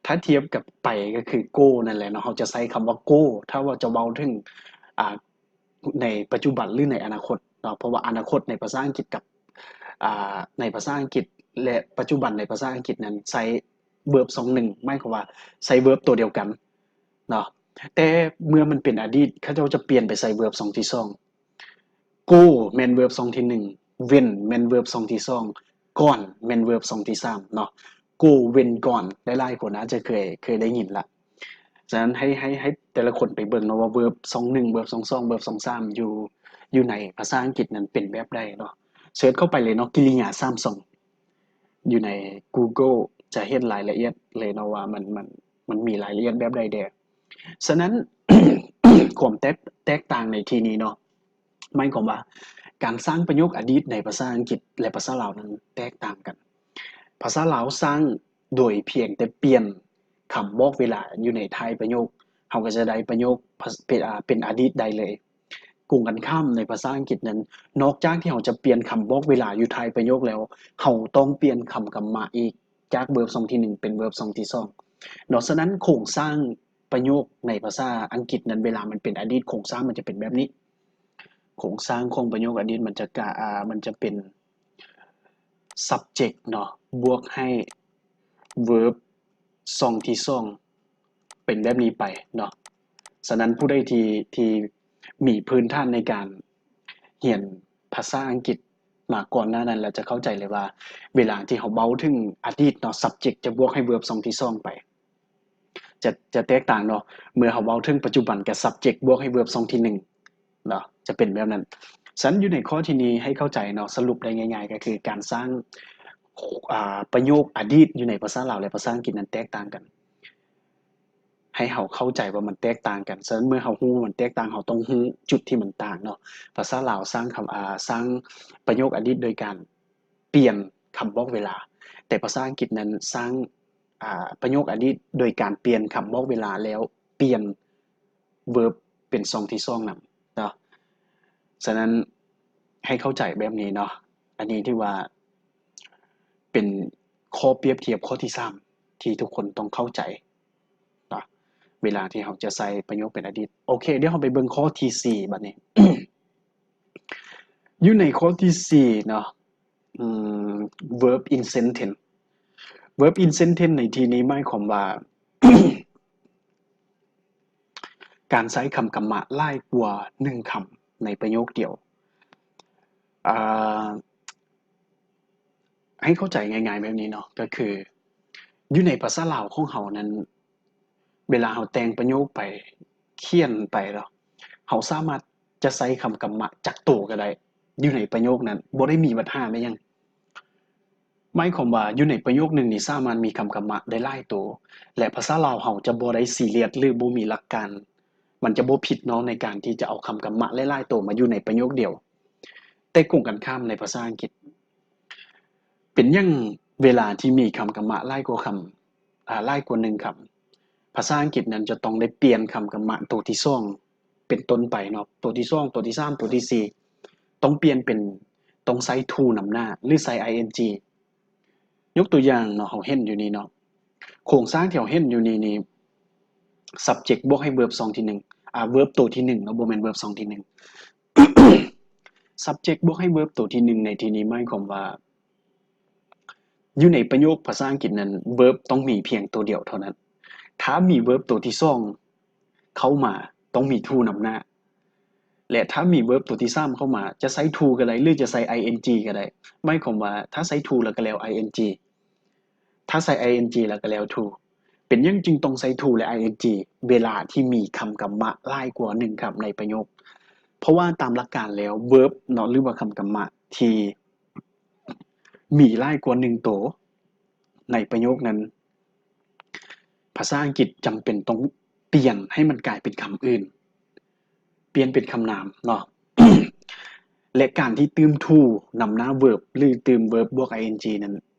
ຖ້າທຽບກັບໄປກໍຄື go ນັ້ນແຫຼະເນາະ, ເຮົາຈະໃຊ້ຄຳວ່າ go ຖ້າວ່າຈະເວົ້າເຖິງ ອ່າ ໃນປັດຈຸບັນ ຫຼື ໃນອະນາຄົດເນາະ, ເພາະວ່າອະນາຄົດໃນພາສາອັງກິດກັບ ອ່າ ໃນພາສາອັງກິດ ແລະ ປັດຈຸບັນໃນພາສາອັງກິດນັ້ນໃຊ້ verb ຊ່ອງໜຶ່ງ ໝາຍຄວາມວ່າໃຊ້ verb ຕົວດຽວກັນເນາະ. ແຕ່ເມື່ອມັນເປັນອະດີດ ເຂົາເຈົ້າຈະປ່ຽນໄປໃຊ້ verb ຊ່ອງທີສອງ. go ແມ່ນ verb ຊ່ອງທີໜຶ່ງ, when ແມ່ນ verb ຊ່ອງທີສອງ, gone ແມ່ນ verb ຊ່ອງທີສາມເນາະ. go when gone ຫຼາຍໆຄົນອາດຈະເຄີຍ ເຄີຍໄດ້ຍິນລະ. ສະນັ້ນໃຫ້ ໃຫ້ ໃຫ້ແຕ່ລະຄົນໄປເບິ່ງເນາະວ່າ verb ຊ່ອງໜຶ່ງ verb ຊ່ອງສອງ verb ຊ່ອງສາມ ຢູ່ ຢູ່ໃນພາສາອັງກິດນັ້ນເປັນແບບໃດເນາະ. ເສີດເຂົ້າໄປເລີຍເນາະ, ກິລິຍາສາມຊ່ອງ ຢູ່ໃນ Google ຈະເຫັນລາຍລະອຽດເລີຍເນາະວ່າມັນ ມັນ ມັນມີລາຍລະອຽດແບບໃດແດ່. ສະນັ້ນ ຄວາມແຕກ ແຕກຕ່າງໃນທີ່ນີ້ເນາະ ໝາຍຄວາມວ່າການສ້າງປະໂຫຍກອະດີດໃນພາສາອັງກິດ ແລະ ພາສາລາວນັ້ນແຕກຕ່າງກັນ. ພາສາລາວສ້າງໂດຍພຽງແຕ່ປ່ຽນຄຳບອກເວລາຢູ່ໃນທ້າຍປະໂຫຍກ, ເຮົາກໍຈະໄດ້ປະໂຫຍກພາ ເປັນ ອາ ເປັນອະດີດໄດ້ເລີຍ. ກົງກັນຂ້າມໃນພາສາອັງກິດນັ້ນ, ນອກຈາກທີ່ເຮົາຈະປ່ຽນຄຳບອກເວລາຢູ່ທ້າຍປະໂຫຍກແລ້ວ, ເຮົາຕ້ອງປ່ຽນຄຳກຳມະອີກ ຈາກ verb ຊ່ອງທີໜຶ່ງເປັນ verb ຊ່ອງທີສອງເນາະ. ສະນັ້ນໂຄງສ້າງປະໂຫຍກໃນພາສາອັງກິດນັ້ນ ເວລາມັນເປັນອະດີດ ໂຄງສ້າງມັນຈະເປັນແບບນີ້. ໂຄງສ້າງຂອງປະໂຫຍກອະດີດມັນຈະກະ ອາ ມັນຈະເປັນ subject ເນາະ ບວກໃຫ້ verb ຊ່ອງທີສອງ ເປັນແບບນີ້ໄປເນາະ. ສະນັ້ນຜູ້ໃດທີ່ ທີ່ມີພື້ນຖານໃນການຮຽນພາສາອັງກິດມາກ່ອນໜ້ານັ້ນແລ້ວ ຈະເຂົ້າໃຈເລີຍວ່າ ເວລາທີ່ເຮົາເວົ້າເຖິງອະດີດເນາະ subject ຈະບວກໃຫ້ verb ຊ່ອງທີສອງໄປ ຈະ ຈະແຕກຕ່າງເນາະ. ເມື່ອເຮົາເວົ້າເຖິງປັດຈຸບັນ ກໍ subject ບວກໃຫ້ verb ຊ່ອງທີໜຶ່ງເນາະ ຈະເປັນແບບນັ້ນ. ສະນັ້ນຢູ່ໃນຂໍ້ທີ່ນີ້ໃຫ້ເຂົ້າໃຈເນາະ, ສະຫຼຸບໄດ້ງ່າຍໆ ກໍຄືການສ້າງ ອາ ປະໂຫຍກອະດີດຢູ່ໃນພາສາລາວ ແລະ ພາສາອັງກິດນັ້ນແຕກຕ່າງກັນ. ໃຫ້ເຮົາເຂົ້າໃຈວ່າມັນແຕກຕ່າງກັນ. ສະນັ້ນເມື່ອເຮົາຮູ້ວ່າມັນແຕກຕ່າງ, ເຮົາຕ້ອງຮູ້ຈຸດທີ່ມັນຕ່າງເນາະ. ພາສາລາວສ້າງຄຳ ອາ ສ້າງປະໂຫຍກອະດີດໂດຍການປ່ຽນຄຳບອກເວລາ, ແຕ່ພາສາອັງກິດນັ້ນສ້າງ ອາ ປະໂຫຍກອະດີດໂດຍການປ່ຽນຄຳບອກເວລາ ແລ້ວປ່ຽນ verb ເປັນຊ່ອງທີສອງນຳເນາະ. ສະນັ້ນໃຫ້ເຂົ້າໃຈແບບນີ້ເນາະ. ອັນນີ້ຖືວ່າເປັນຂໍ້ປຽບທຽບຂໍ້ທີສາມ ທີ່ທຸກຄົນຕ້ອງເຂົ້າໃຈເນາະ ເວລາທີ່ເຮົາຈະໃຊ້ປະໂຫຍກເປັນອະດີດ. ໂອເຄ, ດຽວເຮົາໄປເບິ່ງຂໍ້ທີສີ່ບັດນີ້. ຢູ່ໃນຂໍ້ທີສີ່ເນາະ ອືມ verb in sentence. verb in sentence ໃນທີ່ນີ້ໝາຍຄວາມວ່າ ການໃຊ້ຄຳກຳມະຫຼາຍກວ່າໜຶ່ງຄຳໃນປະໂຫຍກດຽວ. ອາ ໃຫ້ເຂົ້າໃຈງ່າຍໆແບບນີ້ເນາະ, ກໍຄືຢູ່ໃນພາສາລາວຂອງເຮົານັ້ນ ເວລາເຮົາແຕ່ງປະໂຫຍກໄປ, ຂຽນໄປເນາະ, ເຮົາສາມາດຈະໃຊ້ຄຳກຳມະຈັກໂຕກໍໄດ້ ຢູ່ໃນປະໂຫຍກນັ້ນ, ບໍ່ໄດ້ມີບັນຫາແມ່ນຫຍັງ. ໝາຍຄວາມວ່າຢູ່ໃນປະໂຫຍກໜຶ່ງນີ້ສາມາດມີຄຳກຳມະໄດ້ຫຼາຍໂຕ ແລະ ພາສາລາວເຮົາຈະບໍ່ໄດ້ຊີຣຽສ ຫຼື ບໍ່ມີຫຼັກການ, ມັນຈະບໍ່ຜິດເນາະ ໃນການທີ່ຈະເອົາຄຳກຳມະຫຼາຍໆໂຕມາຢູ່ໃນປະໂຫຍກດຽວ. ແຕ່ກົງກັນຂ້າມໃນພາສາອັງກິດ, ເປັນຫຍັງເວລາທີ່ມີຄຳກຳມະຫຼາຍກວ່າຄຳ ອາ ຫຼາຍກວ່າໜຶ່ງຄຳ, ພາສາອັງກິດນັ້ນຈະຕ້ອງໄດ້ປ່ຽນຄຳກຳມະໂຕທີສອງເປັນຕົ້ນໄປເນາະ, ໂຕທີສອງ, ໂຕທີສາມ, ໂຕທີສີ່ ຕ້ອງປ່ຽນເປັນ, ຕ້ອງໃຊ້ to ນຳໜ້າ ຫຼື ໃຊ້ ing. ຍົກຕົວຢ່າງເນາະ, ເຮົາເຫັນຢູ່ນີ້ເນາະ, ໂຄງສ້າງທີ່ເຮົາເຫັນຢູ່ນີ້ນີ້ subject ບວກໃຫ້ verb ຊ່ອງທີໜຶ່ງ, ອາ verb ໂຕທີໜຶ່ງເນາະ, ບໍ່ແມ່ນ verb ຊ່ອງທີໜຶ່ງ. subject ບວກໃຫ້ verb ໂຕທີໜຶ່ງໃນທີ່ນີ້ໝາຍຄວາມວ່າ ຢູ່ໃນປະໂຫຍກພາສາອັງກິດນັ້ນ verb ຕ້ອງມີພຽງໂຕດຽວເທົ່ານັ້ນ. ຖ້າມີ verb ໂຕທີສອງເຂົ້າມາ ຕ້ອງມີ to ນຳໜ້າ ແລະ ຖ້າມີ verb ໂຕທີສາມເຂົ້າມາ ຈະໃຊ້ to ກໍໄດ້ ຫຼື ຈະໃຊ້ ing ກໍໄດ້. ໝາຍຄວາມວ່າ ຖ້າໃຊ້ to ແລ້ວກໍແລ້ວ ing, ຖ້າໃຊ້ ing ແລ້ວກໍແລ້ວ to. ເປັນຫຍັງຈຶ່ງຕ້ອງໃຊ້ to ແລະ ing ເວລາທີ່ມີຄຳກຳມະຫຼາຍກວ່າໜຶ່ງຄຳໃນປະໂຫຍກ? ເພາະວ່າຕາມຫຼັກການແລ້ວ verb ເນາະ ຫຼືວ່າຄຳກຳມະທີ່ມີຫຼາຍກວ່າໜຶ່ງໂຕໃນປະໂຫຍກນັ້ນ ພາສາອັງກິດຈຳເປັນຕ້ອງປ່ຽນໃຫ້ມັນກາຍເປັນຄຳອື່ນ, ປ່ຽນເປັນຄຳນາມເນາະ. ແລະ ການທີ່ຕື່ມ to ນຳໜ້າ verb ຫຼື ຕື່ມ verb ບວກ ing ນັ້ນ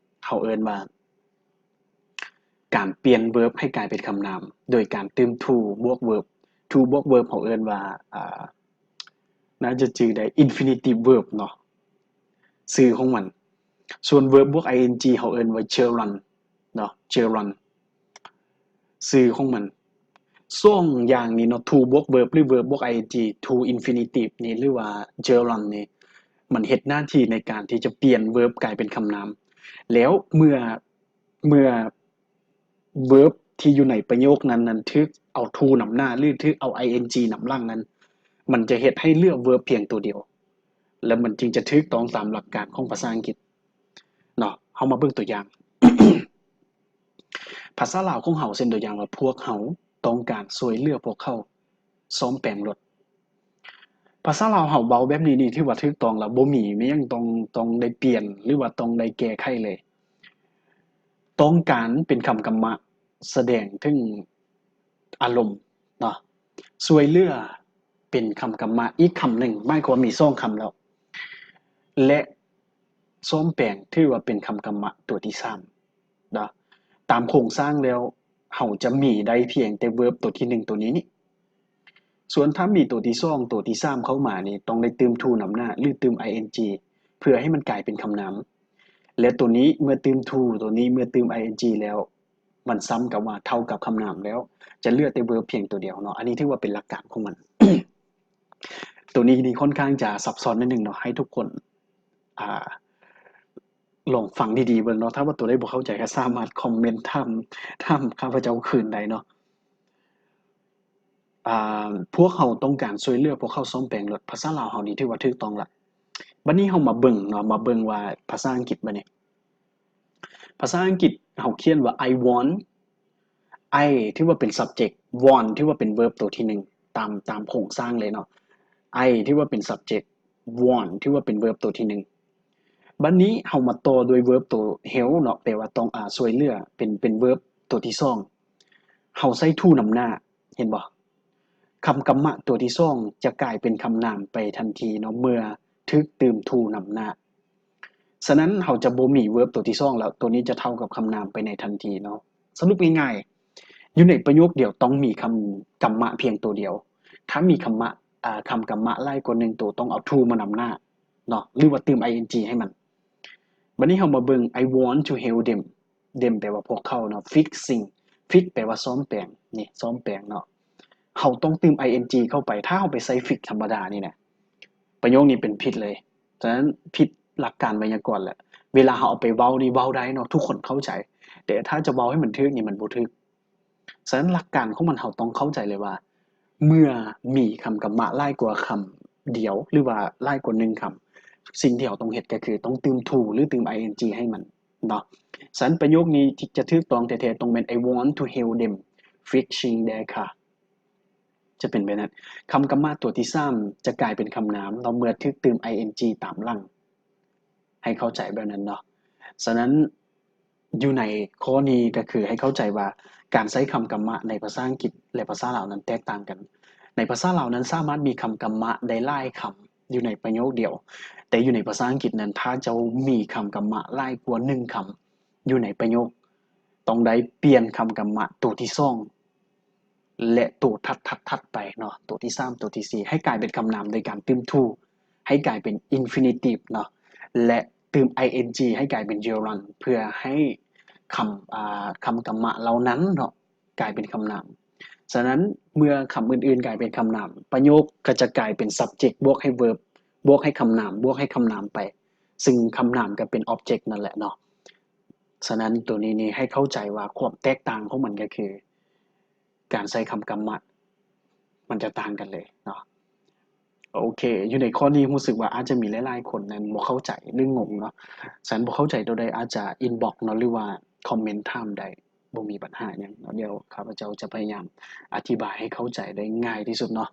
ເຮົາເອີ້ນວ່າ ການປ່ຽນ verb ໃຫ້ກາຍເປັນຄຳນາມ ໂດຍການຕື່ມ to ບວກ verb. to ບວກ verb ເຮົາເອີ້ນວ່າ ອາ ໜ້າຈະຈື່ໄດ້ infinitive verb ເນາະ ຊື່ຂອງມັນ. ສ່ວນ verb ບວກ ing ເຮົາເອີ້ນວ່າ gerund ເນາະ, gerund. ຊື່ຂອງມັນ. ສອງຢ່າງນີ້ເນາະ to ບວກ verb ຫຼື verb ບວກ ing, to infinitive ນີ້ ຫຼືວ່າ gerund ນີ້ ມັນເຮັດໜ້າທີ່ໃນການທີ່ຈະປ່ຽນ verb ກາຍເປັນຄຳນາມ. ແລ້ວເມື່ອ ເມື່ອ verb ທີ່ຢູ່ໃນປະໂຫຍກນັ້ນ ນັ້ນຖືກເອົາ to ນຳໜ້າ ຫຼື ຖືກເອົາ ing ນຳຫຼັງນັ້ນ ມັນຈະເຮັດໃຫ້ເຫຼືອ verb ພຽງຕົວດຽວ ແລ້ວມັນຈຶ່ງຈະຖືກຕ້ອງຕາມຫຼັກການຂອງພາສາອັງກິດເນາະ. ເຮົາມາເບິ່ງຕົວຢ່າງ ພາສາລາວຂອງເຮົາ ເຊັ່ນຕົວຢ່າງວ່າ ພວກເຮົາຕ້ອງການຊ່ວຍເຫຼືອພວກເຂົາສ້ອມແປງລົດ. ພາສາລາວເຮົາເວົ້າແບບນີ້ນີ້ຖືວ່າຖືກຕ້ອງລະ ບໍ່ມີແມ່ນຫຍັງຕ້ອງ ຕ້ອງໄດ້ປ່ຽນ ຫຼືວ່າຕ້ອງໄດ້ແກ້ໄຂເລີຍ. ຕ້ອງການເປັນຄຳກຳມະສະແດງເຖິງອາລົມເນາະ, ຊ່ວຍເຫຼືອເປັນຄຳກຳມະອີກຄຳໜຶ່ງ ໝາຍຄວາມມີສອງຄຳແລ້ວ ແລະ ສ້ອມແປງຖືວ່າເປັນຄຳກຳມະຕົວທີສາມເນາະ. ຕາມໂຄງສ້າງແລ້ວ ເຮົາຈະມີໄດ້ພຽງແຕ່ verb ຕົວທີໜຶ່ງຕົວນີ້ນີ້. ສ່ວນຖ້າມີຕົວທີສອງ ຕົວທີສາມເຂົ້າມານີ້ ຕ້ອງໄດ້ຕື່ມ to ນຳໜ້າ ຫຼື ຕື່ມ ing ເພື່ອໃຫ້ມັນກາຍເປັນຄຳນາມ ແລະ ຕົວນີ້ເມື່ອຕື່ມ to ຕົວນີ້ເມື່ອຕື່ມ ing ແລ້ວ ມັນສ່ຳກັບວ່າເທົ່າກັບຄຳນາມແລ້ວ ຈະເຫຼືອແຕ່ verb ພຽງຕົວດຽວເນາະ. ອັນນີ້ຖືວ່າເປັນຫຼັກການຂອງມັນ. ຕົວນີ້ນີ້ຄ່ອນຂ້າງຈະຊັບຊ້ອນໜ້ອຍໜຶ່ງເນາະ ໃຫ້ທຸກຄົນ ອ່າ ລອງຟັງດີໆເບິ່ງເນາະ. ຖ້າວ່າຕົວໃດບໍ່ເຂົ້າໃຈກໍສາມາດຄອມເມັນຖາມ ຖາມຂ້າພະເຈົ້າຄືນໄດ້ເນາະ. ອ່າ ພວກເຮົາຕ້ອງການຊ່ວຍເຫຼືອພວກເຂົາສ້ອມແປງລົດ. ພາສາລາວເຮົານີ້ຖືວ່າຖືກຕ້ອງລະ. ບັດນີ້ເຮົາມາເບິ່ງເນາະ ມາເບິ່ງວ່າພາສາອັງກິດບັດນີ້. ພາສາອັງກິດເຮົາຂຽນວ່າ I want, I ຖືວ່າເປັນ subject, want ຖືວ່າເປັນ verb ຕົວທີໜຶ່ງ ຕາມ ຕາມໂຄງສ້າງເລີຍເນາະ. I ຖືວ່າເປັນ subject, want ຖືວ່າເປັນ verb ຕົວທີໜຶ່ງ. ບັດນີ້ເຮົາມາຕໍ່ດ້ວຍ verb ຕົວ help ເນາະ ແປວ່າຕ້ອງ ອາ ຊ່ວຍເຫຼືອ ເປັນ ເປັນ verb ຕົວທີສອງ. ເຮົາໃສ່ to ນຳໜ້າ ເຫັນບໍ່? ຄຳກຳມະຕົວທີສອງຈະກາຍເປັນຄຳນາມໄປທັນທີເນາະ ເມື່ອຖືກຕື່ມ to ນຳໜ້າ. ສະນັ້ນເຮົາຈະບໍ່ມີ verb ຕົວທີສອງແລ້ວ ຕົວນີ້ຈະເທົ່າກັບຄຳນາມໄປໃນທັນທີເນາະ. ສະຫຼຸບງ່າຍໆ ຢູ່ໃນປະໂຫຍກດຽວຕ້ອງມີຄຳກຳມະພຽງຕົວດຽວ. ຖ້າມີຄຳມະ ອາ ຄຳກຳມະຫຼາຍກວ່າໜຶ່ງໂຕ ຕ້ອງເອົາ to ມານຳໜ້າເນາະ ຫຼືວ່າຕື່ມ ing ໃຫ້ມັນ. ບັດນີ້ເຮົາມາເບິ່ງ I want to help them. them ແປວ່າພວກເຂົາເນາະ, fixing, fix ແປວ່າສ້ອມແປງ ນີ້ ສ້ອມແປງເນາະ. ເຮົາຕ້ອງຕື່ມ ing ເຂົ້າໄປ. ຖ້າເຮົາໄປໃສ່ fix ທຳມະດານີ້ນະ ປະໂຫຍກນີ້ເປັນຜິດເລີຍ. ສະນັ້ນຜິດຫຼັກການໄວຍາກອນແຫຼະ. ເວລາເຮົາເອົາໄປເວົ້ານີ້ເວົ້າໄດ້ເນາະ ທຸກຄົນເຂົ້າໃຈ, ແຕ່ຖ້າຈະເວົ້າໃຫ້ມັນຖືກນີ້ມັນບໍ່ຖືກ. ສະນັ້ນຫຼັກການຂອງມັນ ເຮົາຕ້ອງເຂົ້າໃຈເລີຍວ່າ ເມື່ອມີຄຳກຳມະຫຼາຍກວ່າຄຳດຽວ ຫຼືວ່າຫຼາຍກວ່າໜຶ່ງຄຳ, ສິ່ງທີ່ເຮົາຕ້ອງເຮັດກໍຄືຕ້ອງຕື່ມ to ຫຼື ຕື່ມ ing ໃຫ້ມັນເນາະ. ສະນັ້ນປະໂຫຍກນີ້ທີ່ຈະຖືກຕ້ອງແທ້ໆ ຕ້ອງແມ່ນ I want to help them fixing their car. ຈະເປັນແບບນັ້ນ. ຄຳກຳມະຕົວທີສາມຈະກາຍເປັນຄຳນາມເນາະ ເມື່ອຖືກຕື່ມ ing ຕາມຫຼັງ. ໃຫ້ເຂົ້າໃຈແບບນັ້ນເນາະ. ສະນັ້ນ ຢູ່ໃນຂໍ້ນີ້ກໍຄືໃຫ້ເຂົ້າໃຈວ່າ ການໃຊ້ຄຳກຳມະໃນພາສາອັງກິດ ແລະ ພາສາລາວນັ້ນແຕກຕ່າງກັນ. ໃນພາສາລາວນັ້ນສາມາດມີຄຳກຳມະໄດ້ຫຼາຍຄຳຢູ່ໃນປະໂຫຍກດຽວ, ແຕ່ຢູ່ໃນພາສາອັງກິດນັ້ນ ຖ້າເຈົ້າມີຄຳກຳມະຫຼາຍກວ່າໜຶ່ງຄຳຢູ່ໃນປະໂຫຍກ, ຕ້ອງໄດ້ປ່ຽນຄຳກຳມະໂຕທີສອງ ແລະ ໂຕຖັດໆໆໄປເນາະ, ໂຕທີສາມ ໂຕທີສີ່ ໃຫ້ກາຍເປັນຄຳນາມໂດຍການຕື່ມ to ໃຫ້ກາຍເປັນ infinitive ເນາະ ແລະ ຕື່ມ ing ໃຫ້ກາຍເປັນ gerund ເພື່ອໃຫ້ຄຳ ອ່າ ຄຳກຳມະເຫຼົ່ານັ້ນເນາະ ກາຍເປັນຄຳນາມ. ສະນັ້ນ ເມື່ອຄຳອື່ນໆກາຍເປັນຄຳນາມ, ປະໂຫຍກກໍຈະກາຍເປັນ subject ບວກໃຫ້ verb ບວກໃຫ້ຄຳນາມ ບວກໃຫ້ຄຳນາມໄປ, ຊຶ່ງຄຳນາມກໍເປັນ object ນັ້ນແຫຼະເນາະ. ສະນັ້ນ ໂຕນີ້ນີ້ໃຫ້ເຂົ້າໃຈວ່າຄວາມແຕກຕ່າງຂອງມັນກໍຄື ການໃຊ້ຄຳກຳມະ ມັນຈະຕ່າງກັນເລີຍເນາະ. ໂອເຄ ຢູ່ໃນຂໍ້ນີ້ຮູ້ສຶກວ່າອາດຈະມີຫຼາຍໆຄົນນັ້ນບໍ່ເຂົ້າໃຈ ຫຼື ງົງເນາະ. ສະນັ້ນ ບໍ່ເຂົ້າໃຈໂຕໃດ ອາດຈະ inbox ເນາະ ຫຼືວ່າຄອມເມັນຖາມໄດ້ ບໍ່ມີບັນຫາຫຍັງເນາະ. ດຽວຂ້າພະເຈົ້າຈະພະຍາຍາມອະທິບາຍໃຫ້ເຂົ້າໃຈໄດ້ງ່າຍທີ່ສຸດເນາະ.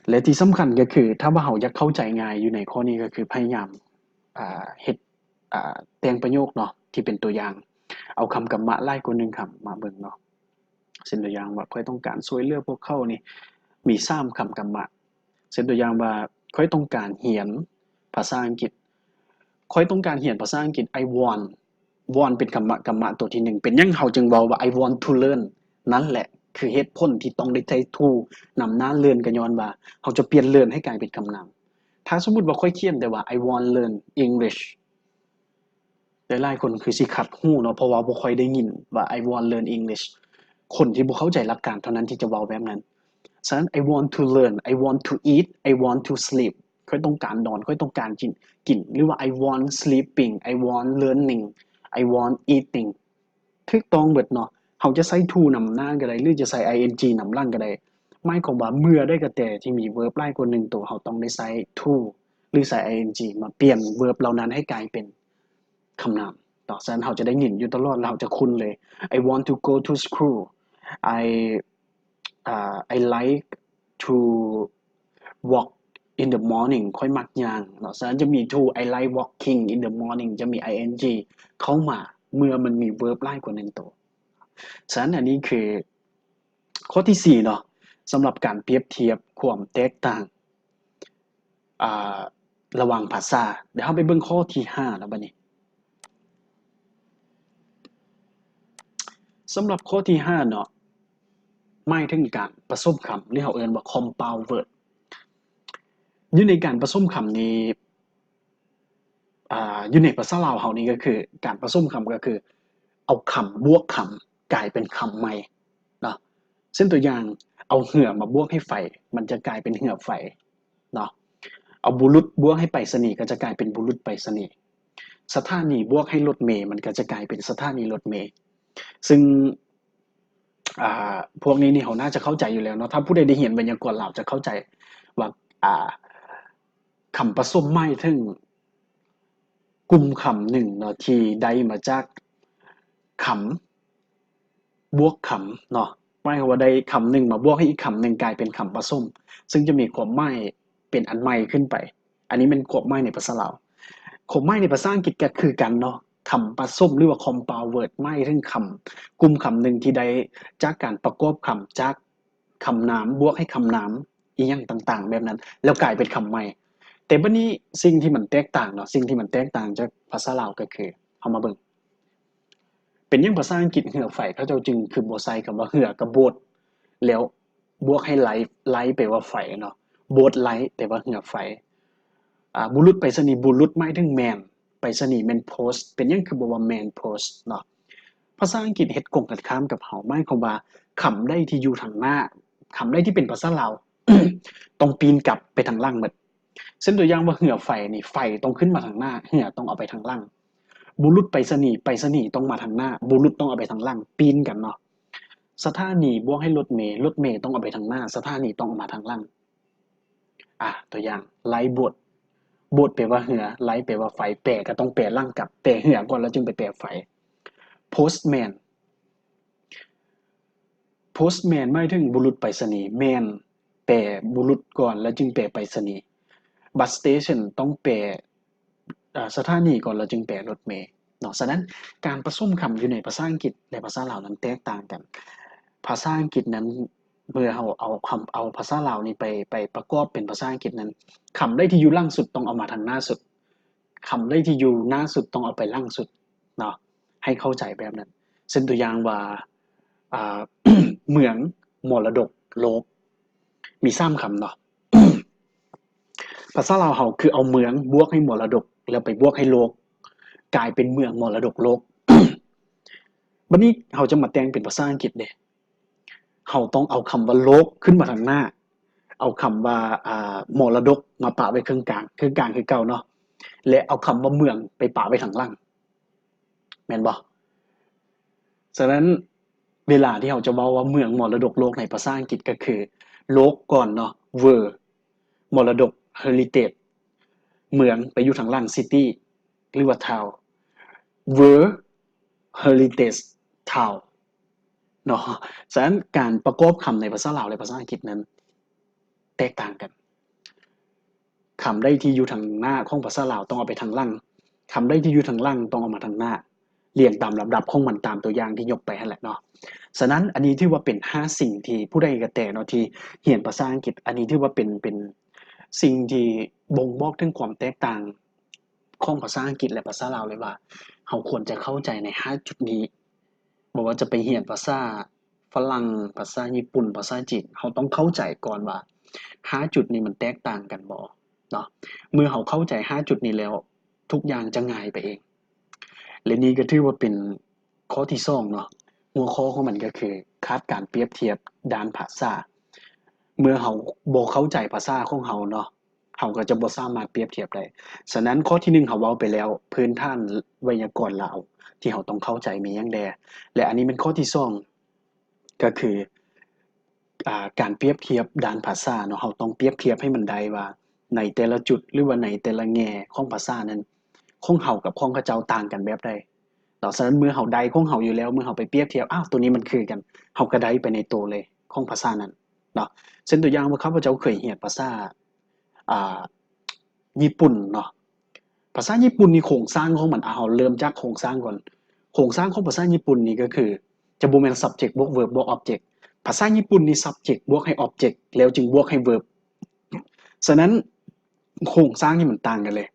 ແລະ ທີ່ສຳຄັນກໍຄື ຖ້າວ່າເຮົາຢາກເຂົ້າໃຈງ່າຍຢູ່ໃນຂໍ້ນີ້ ກໍຄືພະຍາຍາມ ອ່າ ເຮັດ ອ່າ ແຕ່ງປະໂຫຍກເນາະ ທີ່ເປັນຕົວຢ່າງ ເອົາຄຳກຳມະຫຼາຍກວ່າໜຶ່ງຄຳມາເບິ່ງເນາະ. ເຊັ່ນຕົວຢ່າງວ່າ ຂ້ອຍຕ້ອງການຊ່ວຍເຫຼືອພວກເຂົານີ້ ມີສາມຄຳກຳມະ. ເຊັ່ນຕົວຢ່າງວ່າ ຂ້ອຍຕ້ອງການຮຽນພາສາອັງກິດ. ຂ້ອຍຕ້ອງການຮຽນພາສາອັງກິດ. I want, want ເປັນຄຳມະ ກຳມະຕົວທີໜຶ່ງ. ເປັນຫຍັງເຮົາຈຶ່ງເວົ້າວ່າ I want to learn? ນັ້ນແຫຼະ ຄືເຫດຜົນທີ່ຕ້ອງໄດ້ໃຊ້ to ນຳໜ້າ learn ກໍຍ້ອນວ່າ ເຮົາຈະປ່ຽນ learn ໃຫ້ກາຍເປັນຄຳນາມ. ຖ້າສົມມຸດວ່າຂ້ອຍຂຽນແຕ່ວ່າ I want learn English ຫຼາຍໆຄົນຄືຊິຂັດຫູເນາະ ເພາະວ່າບໍ່ຄ່ອຍໄດ້ຍິນວ່າ I want learn English. ຄົນທີ່ບໍ່ເຂົ້າໃຈຫຼັກການເທົ່ານັ້ນທີ່ຈະເວົ້າແບບນັ້ນ. ສະນັ້ນ I want to learn, I want to eat, I want to sleep. ຂ້ອຍຕ້ອງການນອນ, ຂ້ອຍຕ້ອງການກິນ, ກິນ ຫຼືວ່າ I want sleeping, I want learning, I want eating. ຖືກຕ້ອງເບິດເນາະ. ເຮົາຈະໃຊ້ to ນຳໜ້າກໍໄດ້ ຫຼືຈະໃຊ້ ing ນຳຫຼັງກໍໄດ້. ໝາຍຄວາມວ່າເມື່ອໃດກໍແຕ່ທີ່ມີ verb ຫຼາຍກວ່າໜຶ່ງໂຕ, ເຮົາຕ້ອງໄດ້ໃຊ້ to ຫຼືໃຊ້ ing ມາປ່ຽນ verb ເຫຼົ່ານັ້ນໃຫ້ກາຍເປັນຄຳນາມເນາະ. ສະນັ້ນເຮົາຈະໄດ້ຍິນຢູ່ຕະຫຼອດ ແລ້ວເຮົາຈະຄຸ້ນເລີຍ. I want to go to school. I ອ່າ I like to walk in the morning. ຂ້ອຍມັກຍ່າງເນາະ. ສະນັ້ນຈະມີ to, I like walking in the morning. ຈະມີ ing ເຂົ້າມາເມື່ອມັນມີ verb ຫຼາຍກວ່າໜຶ່ງໂຕ. ສະນັ້ນອັນນີ້ຄືຂໍ້ທີສີ່ເນາະ, ສຳລັບການປຽບທຽບຄວາມແຕກຕ່າງ ອ່າ ລະຫວ່າງພາສາ. ດຽວເຮົາໄປເບິ່ງຂໍ້ທີຫ້າແລ້ວບັດນີ້. ສຳລັບຂໍ້ທີຫ້າເນາະ, ໝາຍເຖິງການປະສົມຄຳ ຫຼືເຮົາເອີ້ນວ່າ compound word. ຢູ່ໃນການປະສົມຄຳນີ້ ອ່າ ຢູ່ໃນພາສາລາວເຮົານີ້ກໍຄື ການປະສົມຄຳກໍຄື ເອົາຄຳບວກຄຳກາຍເປັນຄຳໃໝ່ເນາະ. ເຊັ່ນຕົວຢ່າງ ເອົາເຮືອມາບວກໃຫ້ໄຟ ມັນຈະກາຍເປັນເຮືອໄຟເນາະ. ເອົາບຸລຸດບວກໃຫ້ໄປສະນີ ກໍຈະກາຍເປັນບຸລຸດໄປສະນີ. ສະຖານີບວກໃຫ້ລົດເມ ມັນກໍຈະກາຍເປັນສະຖານີລົດເມ. ຊຶ່ງ ອ່າ ພວກນີ້ນີ້ເຮົາໜ້າຈະເຂົ້າໃຈຢູ່ແລ້ວເນາະ. ຖ້າຜູ້ໃດໄດ້ຮຽນໄວຍາກອນລາວຈະເຂົ້າໃຈວ່າ ອ່າ ຄຳປະສົມໝາຍເຖິງກຸ່ມຄຳໜຶ່ງເນາະ ທີ່ໄດ້ມາຈາກຄຳບວກຄຳເນາະ. ໝາຍຄວາມວ່າໄດ້ຄຳໜຶ່ງມາບວກໃຫ້ອີກຄຳໜຶ່ງ ກາຍເປັນຄຳປະສົມ ຊຶ່ງຈະມີຄວາມໝາຍເປັນອັນໃໝ່ຂຶ້ນໄປ. ອັນນີ້ແມ່ນຄວາມໝາຍໃນພາສາລາວ. ຄວາມໝາຍໃນພາສາອັງກິດກໍຄືກັນເນາະ, ຄຳປະສົມ ຫຼືວ່າ compound word ໝາຍເຖິງຄຳ ກຸ່ມຄຳໜຶ່ງທີ່ໄດ້ຈາກການປະກອບຄຳ ຈາກຄຳນາມບວກໃຫ້ຄຳນາມ ອີ່ຫຍັງຕ່າງໆແບບນັ້ນ ແລ້ວກາຍເປັນຄຳໃໝ່. ແຕ່ບັດນີ້ສິ່ງທີ່ມັນແຕກຕ່າງເນາະ, ສິ່ງທີ່ມັນແຕກຕ່າງຈາກພາສາລາວກໍຄື ເຮົາມາເບິ່ງ ເປັນຫຍັງພາສາອັງກິດເຮືອໄຟ ເຂົາເຈົ້າຈຶ່ງຄືບໍ່ໃຊ້ຄຳວ່າເຮືອກັບໂບດ ແລ້ວ ບວກໃຫ້ໄລ, ໄລແປວ່າໄຟເນາະ, ໂບດໄລແປວ່າເຮືອໄຟ. ອ່າ ບຸລຸດໄປສະນີ, ບຸລຸດໝາຍເຖິງແມນ, ໄປສະນີແມ່ນໂພສ, ເປັນຫຍັງຄືບໍ່ວ່າແມນໂພສເນາະ? ພາສາອັງກິດເຮັດກົງກັນຂ້າມກັບເຮົາ, ໝາຍຄວາມວ່າຄຳໃດທີ່ຢູ່ທາງໜ້າ, ຄຳໃດທີ່ເປັນພາສາລາວ ຕ້ອງປີ້ນກັບໄປທາງຫຼັງໝົດ. ເຊັ່ນຕົວຢ່າງວ່າເຮືອໄຟນີ້, ໄຟຕ້ອງຂຶ້ນມາທາງໜ້າ, ເຮືອຕ້ອງເອົາໄປທາງຫຼັງ. ບຸລຸດໄປສະນີ, ໄປສະນີຕ້ອງມາທາງໜ້າ, ບຸລຸດຕ້ອງເອົາໄປທາງຫຼັງ, ປີ້ນກັນເນາະ. ສະຖານີບວກໃຫ້ລົດເມ, ລົດເມຕ້ອງເອົາໄປທາງໜ້າ, ສະຖານີຕ້ອງເອົາມາທາງຫຼັງ. ອາ ຕົວຢ່າງ ໄລໂບດ, ໂບດແປວ່າເຮືອ, ໄລແປວ່າໄຟ, ແປກໍຕ້ອງແປຫຼັງກັບ, ແປເຮືອກ່ອນແລ້ວຈຶ່ງໄປແປໄຟ. ໂພສແມນ, ໂພສແມນໝາຍເຖິງບຸລຸດໄປສະນີ, ແມນແປບຸລຸດກ່ອນແລ້ວຈຶ່ງແປໄປສະນີ. ບັສສະເຕຊັນຕ້ອງແປ ອາ ສະຖານີກ່ອນ ແລ້ວຈຶ່ງແປລົດເມເນາະ. ສະນັ້ນ ການປະສົມຄຳຢູ່ໃນພາສາອັງກິດ ແລະ ພາສາລາວນັ້ນແຕກຕ່າງກັນ. ພາສາອັງກິດນັ້ນ ເມື່ອເຮົາເອົາຄຳ ເອົາພາສາລາວນີ້ໄປ ໄປປະກອບເປັນພາສາອັງກິດນັ້ນ ຄຳໃດທີ່ຢູ່ຫຼັງສຸດຕ້ອງເອົາມາທາງໜ້າສຸດ, ຄຳໃດທີ່ຢູ່ໜ້າສຸດຕ້ອງເອົາໄປຫຼັງສຸດເນາະ, ໃຫ້ເຂົ້າໃຈແບບນັ້ນ. ເຊັ່ນຕົວຢ່າງວ່າ ອ່າ ເມືອງມໍລະດົກໂລກ ມີສາມຄຳເນາະ. ພາສາລາວເຮົາຄືເອົາເມືອງບວກໃຫ້ມໍລະດົກ ແລ້ວໄປບວກໃຫ້ໂລກ ກາຍເປັນເມືອງມໍລະດົກໂລກ. ບັດນີ້ເຮົາຈະມາແຕ່ງເປັນພາສາອັງກິດເດ້, ເຮົາຕ້ອງເອົາຄຳວ່າໂລກຂຶ້ນມາທາງໜ້າ, ເອົາຄຳວ່າ ອ່າ ມໍລະດົກມາປະໄວ້ເຄິ່ງກາງ, ເຄິ່ງກາງຄືເກົ່າເນາະ, ແລະ ເອົາຄຳວ່າເມືອງໄປປະໄວ້ທາງຫຼັງ. ແມ່ນບໍ່? ສະນັ້ນ ເວລາທີ່ເຮົາຈະເວົ້າວ່າເມືອງມໍລະດົກໂລກໃນພາສາອັງກິດກໍຄື ໂລກກ່ອນເນາະ ເວີ, ມໍລະດົກ ເຮີຣິເຕຈ, ເມືອງໄປຢູ່ທາງຫຼັງ ຊິຕີ ຫຼືວ່າ ທາວ, ເວີ ເຮີຣິເຕຈ ທາວ ເນາະ. ສະນັ້ນ ການປະກອບຄຳໃນພາສາລາວ ແລະ ພາສາອັງກິດນັ້ນແຕກຕ່າງກັນ. ຄຳໃດທີ່ຢູ່ທາງໜ້າຂອງພາສາລາວຕ້ອງເອົາໄປທາງຫຼັງ, ຄຳໃດທີ່ຢູ່ທາງຫຼັງຕ້ອງເອົາມາທາງໜ້າ, ລຽງຕາມລຳດັບຂອງມັນຕາມຕົວຢ່າງທີ່ຍົກໄປຫັ້ນແຫຼະເນາະ. ສະນັ້ນ ອັນນີ້ຖືວ່າເປັນຫ້າສິ່ງທີ່ຜູ້ໃດກະແຕເນາະ ທີ່ຮຽນພາສາອັງກິດ, ອັນນີ້ຖືວ່າເປັນ ເປັນສິ່ງທີ່ບົ່ງບອກເຖິງຄວາມແຕກຕ່າງຂອງພາສາອັງກິດ ແລະ ພາສາລາວເລີຍວ່າ ເຮົາຄວນຈະເຂົ້າໃຈໃນຫ້າຈຸດນີ້. ບໍ່ວ່າຈະໄປຮຽນພາສາຝຣັ່ງ, ພາສາຍີ່ປຸ່ນ, ພາສາຈີນ, ເຮົາຕ້ອງເຂົ້າໃຈກ່ອນວ່າຫ້າຈຸດນີ້ມັນແຕກຕ່າງກັນບໍ່ເນາະ. ເມື່ອເຮົາເຂົ້າໃຈຫ້າຈຸດນີ້ແລ້ວ ທຸກຢ່າງຈະງ່າຍໄປເອງ. ແລະ ນີ້ກໍຖືວ່າເປັນຂໍ້ທີສອງເນາະ, ຫົວຂໍ້ຂອງມັນກໍຄືຂາດການປຽບທຽບດ້ານພາສາ. ເມື່ອເຮົາບໍ່ເຂົ້າໃຈພາສາຂອງເຮົາເນາະ, ເຮົາກໍຈະບໍ່ສາມາດປຽບທຽບໄດ້. ສະນັ້ນ ຂໍ້ທີໜຶ່ງເຮົາເວົ້າໄປແລ້ວ, ພື້ນຖານໄວຍາກອນລາວທີ່ເຮົາຕ້ອງເຂົ້າໃຈມີຫຍັງແດ່ ແລະ ອັນນີ້ແມ່ນຂໍ້ທີສອງ ກໍຄື ອ່າ ການປຽບທຽບດ້ານພາສາເນາະ, ເຮົາຕ້ອງປຽບທຽບໃຫ້ມັນໄດ້ວ່າ ໃນແຕ່ລະຈຸດ ຫຼືວ່າໃນແຕ່ລະແງ່ຂອງພາສານັ້ນ ຂອງເຮົາກັບຂອງເຂົາເຈົ້າຕ່າງກັນແບບໃດເນາະ. ສະນັ້ນ ເມື່ອເຮົາໄດ້ຂອງເຮົາຢູ່ແລ້ວ, ເມື່ອເຮົາໄປປຽບທຽບ, ອ້າວ ໂຕນີ້ມັນຄືກັນ, ເຮົາກໍໄດ້ໄປໃນໂຕເລີຍຂອງພາສານັ້ນເນາະ. ເຊັ່ນຕົວຢ່າງວ່າ ຂ້າພະເຈົ້າເຄີຍຮຽນພາສາ ອ່າ ຍີ່ປຸ່ນເນາະ. ພາສາຍີ່ປຸ່ນນີ້ໂຄງສ້າງຂອງມັນ, ເອົາ ເຮົາເລີ່ມຈາກໂຄງສ້າງກ່ອນ. ໂຄງສ້າງຂອງພາສາຍີ່ປຸ່ນນີ້ກໍຄື ຈະບໍ່ແມ່ນ subject ບວກ verb ບວກ object. ພາສາຍີ່ປຸ່ນນີ້ subject ບວກໃຫ້ object ແລ້ວຈຶ່ງບວກໃຫ້ verb. ສະນັ້ນ ໂຄງສ້າງນີ້ມັນຕ່າງກັນເລີຍ.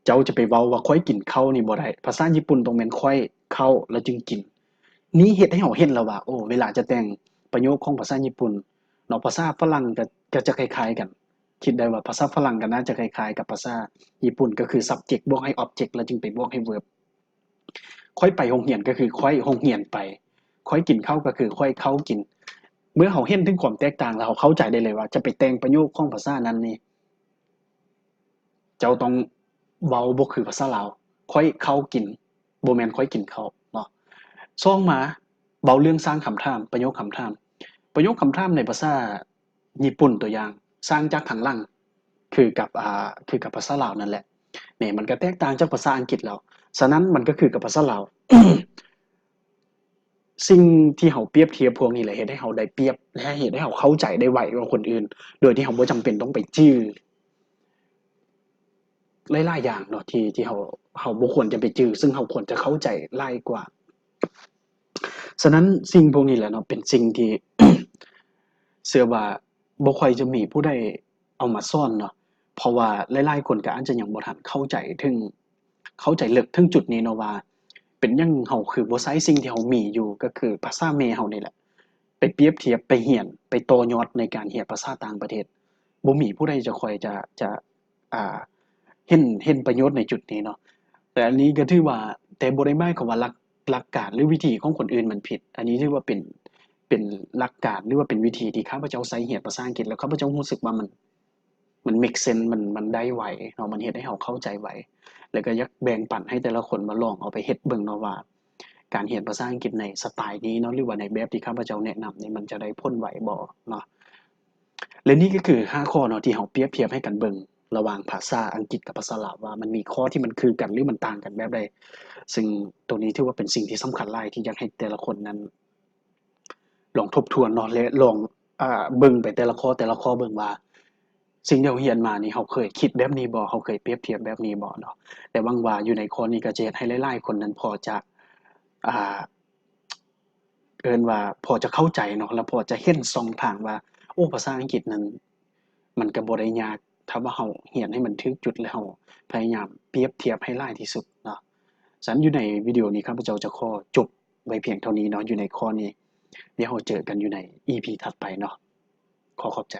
ເຈົ້າຈະໄປເວົ້າວ່າ ຂ້ອຍກິນເຂົ້ານີ້ບໍ່ໄດ້. ພາສາຍີ່ປຸ່ນຕ້ອງແມ່ນ ຂ້ອຍເຂົ້າ ແລ້ວຈຶ່ງກິນ. ນີ້ເຮັດໃຫ້ເຮົາເຫັນແລ້ວວ່າ ໂອ້ ເວລາຈະແຕ່ງປະໂຫຍກຂອງພາສາຍີ່ປຸ່ນເນາະ, ພາສາຝຣັ່ງກໍ ກໍຈະຄ້າຍໆກັນ. ຄິດໄດ້ວ່າພາສາຝຣັ່ງກໍໜ້າຈະຄ້າຍໆກັບພາສາຍີ່ປຸ່ນ, ກໍຄື subject ບວກໃຫ້ object ແລ້ວຈຶ່ງໄປບວກໃຫ້ verb. ຂ້ອຍໄປໂຮງຮຽນ ກໍຄື ຂ້ອຍໂຮງຮຽນໄປ, ຂ້ອຍກິນເຂົ້າ ກໍຄື ຂ້ອຍເຂົ້າກິນ. ເມື່ອເຮົາເຫັນເຖິງຄວາມແຕກຕ່າງ ແລ້ວເຮົາເຂົ້າໃຈໄດ້ເລີຍວ່າ ຈະໄປແຕ່ງປະໂຫຍກຂອງພາສານັ້ນນີ້ ເຈົ້າຕ້ອງເວົ້າບໍ່ຄືພາສາລາວ, ຂ້ອຍເຂົ້າກິນ ບໍ່ແມ່ນຂ້ອຍກິນເຂົ້າເນາະ. ສອງມາ ເວົ້າເລື່ອງສ້າງຄຳຖາມ, ປະໂຫຍກຄຳຖາມ. ປະໂຫຍກຄຳຖາມໃນພາສາຍີ່ປຸ່ນ ຕົວຢ່າງ ສ້າງຈາກທາງຫຼັງ ຄືກັບ ອ່າ ຄືກັບພາສາລາວນັ້ນແຫຼະ. ນີ້ ມັນກໍແຕກຕ່າງຈາກພາສາອັງກິດແລ້ວ, ສະນັ້ນ ມັນກໍຄືກັບພາສາລາວ. ສິ່ງທີ່ເຮົາປຽບທຽບພວກນີ້ແຫຼະ ເຮັດໃຫ້ເຮົາໄດ້ປຽບ ແລະ ເຮັດໃຫ້ເຮົາເຂົ້າໃຈໄດ້ໄວກວ່າຄົນອື່ນ ໂດຍທີ່ເຮົາບໍ່ຈຳເປັນຕ້ອງໄປຈື່ຫຼາຍໆຢ່າງເນາະ ທີ່ ທີ່ເຮົາ ເຮົາບໍ່ຄວນຈະໄປຈື່, ເຊິ່ງເຮົາຄວນຈະເຂົ້າໃຈຫຼາຍກວ່າ. ສະນັ້ນ ສິ່ງພວກນີ້ແຫຼະເນາະ ເປັນສິ່ງທີ່ເຊື່ອວ່າບໍ່ຄ່ອຍຈະມີຜູ້ໃດເອົາມາສອນເນາະ, ເພາະວ່າຫຼາຍໆຄົນກໍອາດຈະຍັງບໍ່ທັນເຂົ້າໃຈເຖິງ ເຂົ້າໃຈເລິກເຖິງຈຸດນີ້ເນາະວ່າ ເປັນຫຍັງເຮົາຄືບໍ່ໃຊ້ສິ່ງທີ່ເຮົາມີຢູ່ ກໍຄືພາສາແມ່ເຮົານີ້ແຫຼະ ໄປປຽບທຽບ, ໄປຮຽນ, ໄປຕໍ່ຍອດໃນການຮຽນພາສາຕ່າງປະເທດ. ບໍ່ມີຜູ້ໃດຈະຄ່ອຍຈະ ຈະ ອ່າ ເຫັນ ເຫັນປະໂຫຍດໃນຈຸດນີ້ເນາະ. ແຕ່ອັນນີ້ກໍຖືວ່າ ແຕ່ບໍ່ໄດ້ໝາຍຄວາມວ່າຫຼັກ ຫຼັກການ ຫຼື ວິທີຂອງຄົນອື່ນມັນຜິດ. ອັນນີ້ຖືວ່າເປັນ ເປັນຫຼັກການ ຫຼືວ່າເປັນວິທີທີ່ຂ້າພະເຈົ້າໃຊ້ຮຽນພາສາອັງກິດ ແລ້ວຂ້າພະເຈົ້າຮູ້ສຶກວ່າມັນ ມັນ make sense ມັນ ມັນໄດ້ໄວເນາະ, ມັນເຮັດໃຫ້ເຮົາເຂົ້າໃຈໄວ ແລ້ວກໍຢາກແບ່ງປັນໃຫ້ແຕ່ລະຄົນມາລອງເອົາໄປເຮັດເບິ່ງເນາະວ່າ ການຮຽນພາສາອັງກິດໃນສະໄຕນີ້ເນາະ ຫຼືວ່າໃນແບບທີ່ຂ້າພະເຈົ້າແນະນຳນີ້ ມັນຈະໄດ້ຜົນໄວບໍ່ເນາະ. ແລະ ນີ້ກໍຄືຫ້າຂໍ້ເນາະ ທີ່ເຮົາປຽບທຽບໃຫ້ກັນເບິ່ງລະຫວ່າງພາສາອັງກິດກັບພາສາລາວ ວ່າມັນມີຂໍ້ທີ່ມັນຄືກັນ ຫຼື ມັນຕ່າງກັນແບບໃດ. ຊຶ່ງໂຕນີ້ຖືວ່າເປັນສິ່ງທີ່ສຳຄັນຫຼາຍ ທີ່ຢາກໃຫ້ແຕ່ລະຄົນນັ້ນ ລອງທົບທວນເນາະ ແລະ ລອງ ອ່າ ເບິ່ງໄປແຕ່ລະຂໍ້ ແຕ່ລະຂໍ້ເບິ່ງວ່າ ສິ່ງທີ່ເຮົາຮຽນມານີ້ ເຮົາເຄີຍຄິດແບບນີ້ບໍ່? ເຮົາເຄີຍປຽບທຽບແບບນີ້ບໍ່ເນາະ? ແລະ ຫວັງວ່າຢູ່ໃນຂໍ້ນີ້ກໍຈະເຮັດໃຫ້ຫຼາຍໆຄົນນັ້ນພໍຈະ ອ່າ ເອີ້ນວ່າພໍຈະເຂົ້າໃຈເນາະ ແລະ ພໍຈະເຫັນຊ່ອງທາງວ່າ ໂອ້ ພາສາອັງກິດນັ້ນ ມັນກໍບໍ່ໄດ້ຍາກ ຖ້າວ່າເຮົາຮຽນໃຫ້ມັນຖືກຈຸດ ແລະ ເຮົາພະຍາຍາມປຽບທຽບໃຫ້ຫຼາຍທີ່ສຸດເນາະ. ສະນັ້ນ ຢູ່ໃນວິດີໂອນີ້ ຂ້າພະເຈົ້າຈະຂໍຈົບໄວ້ພຽງເທົ່ານີ້ເນາະ ຢູ່ໃນຂໍ້ນີ້. ດຽວເຮົາເຈີກັນຢູ່ໃນອີພີຖັດໄປເນາະ. ຂໍຂອບໃຈ.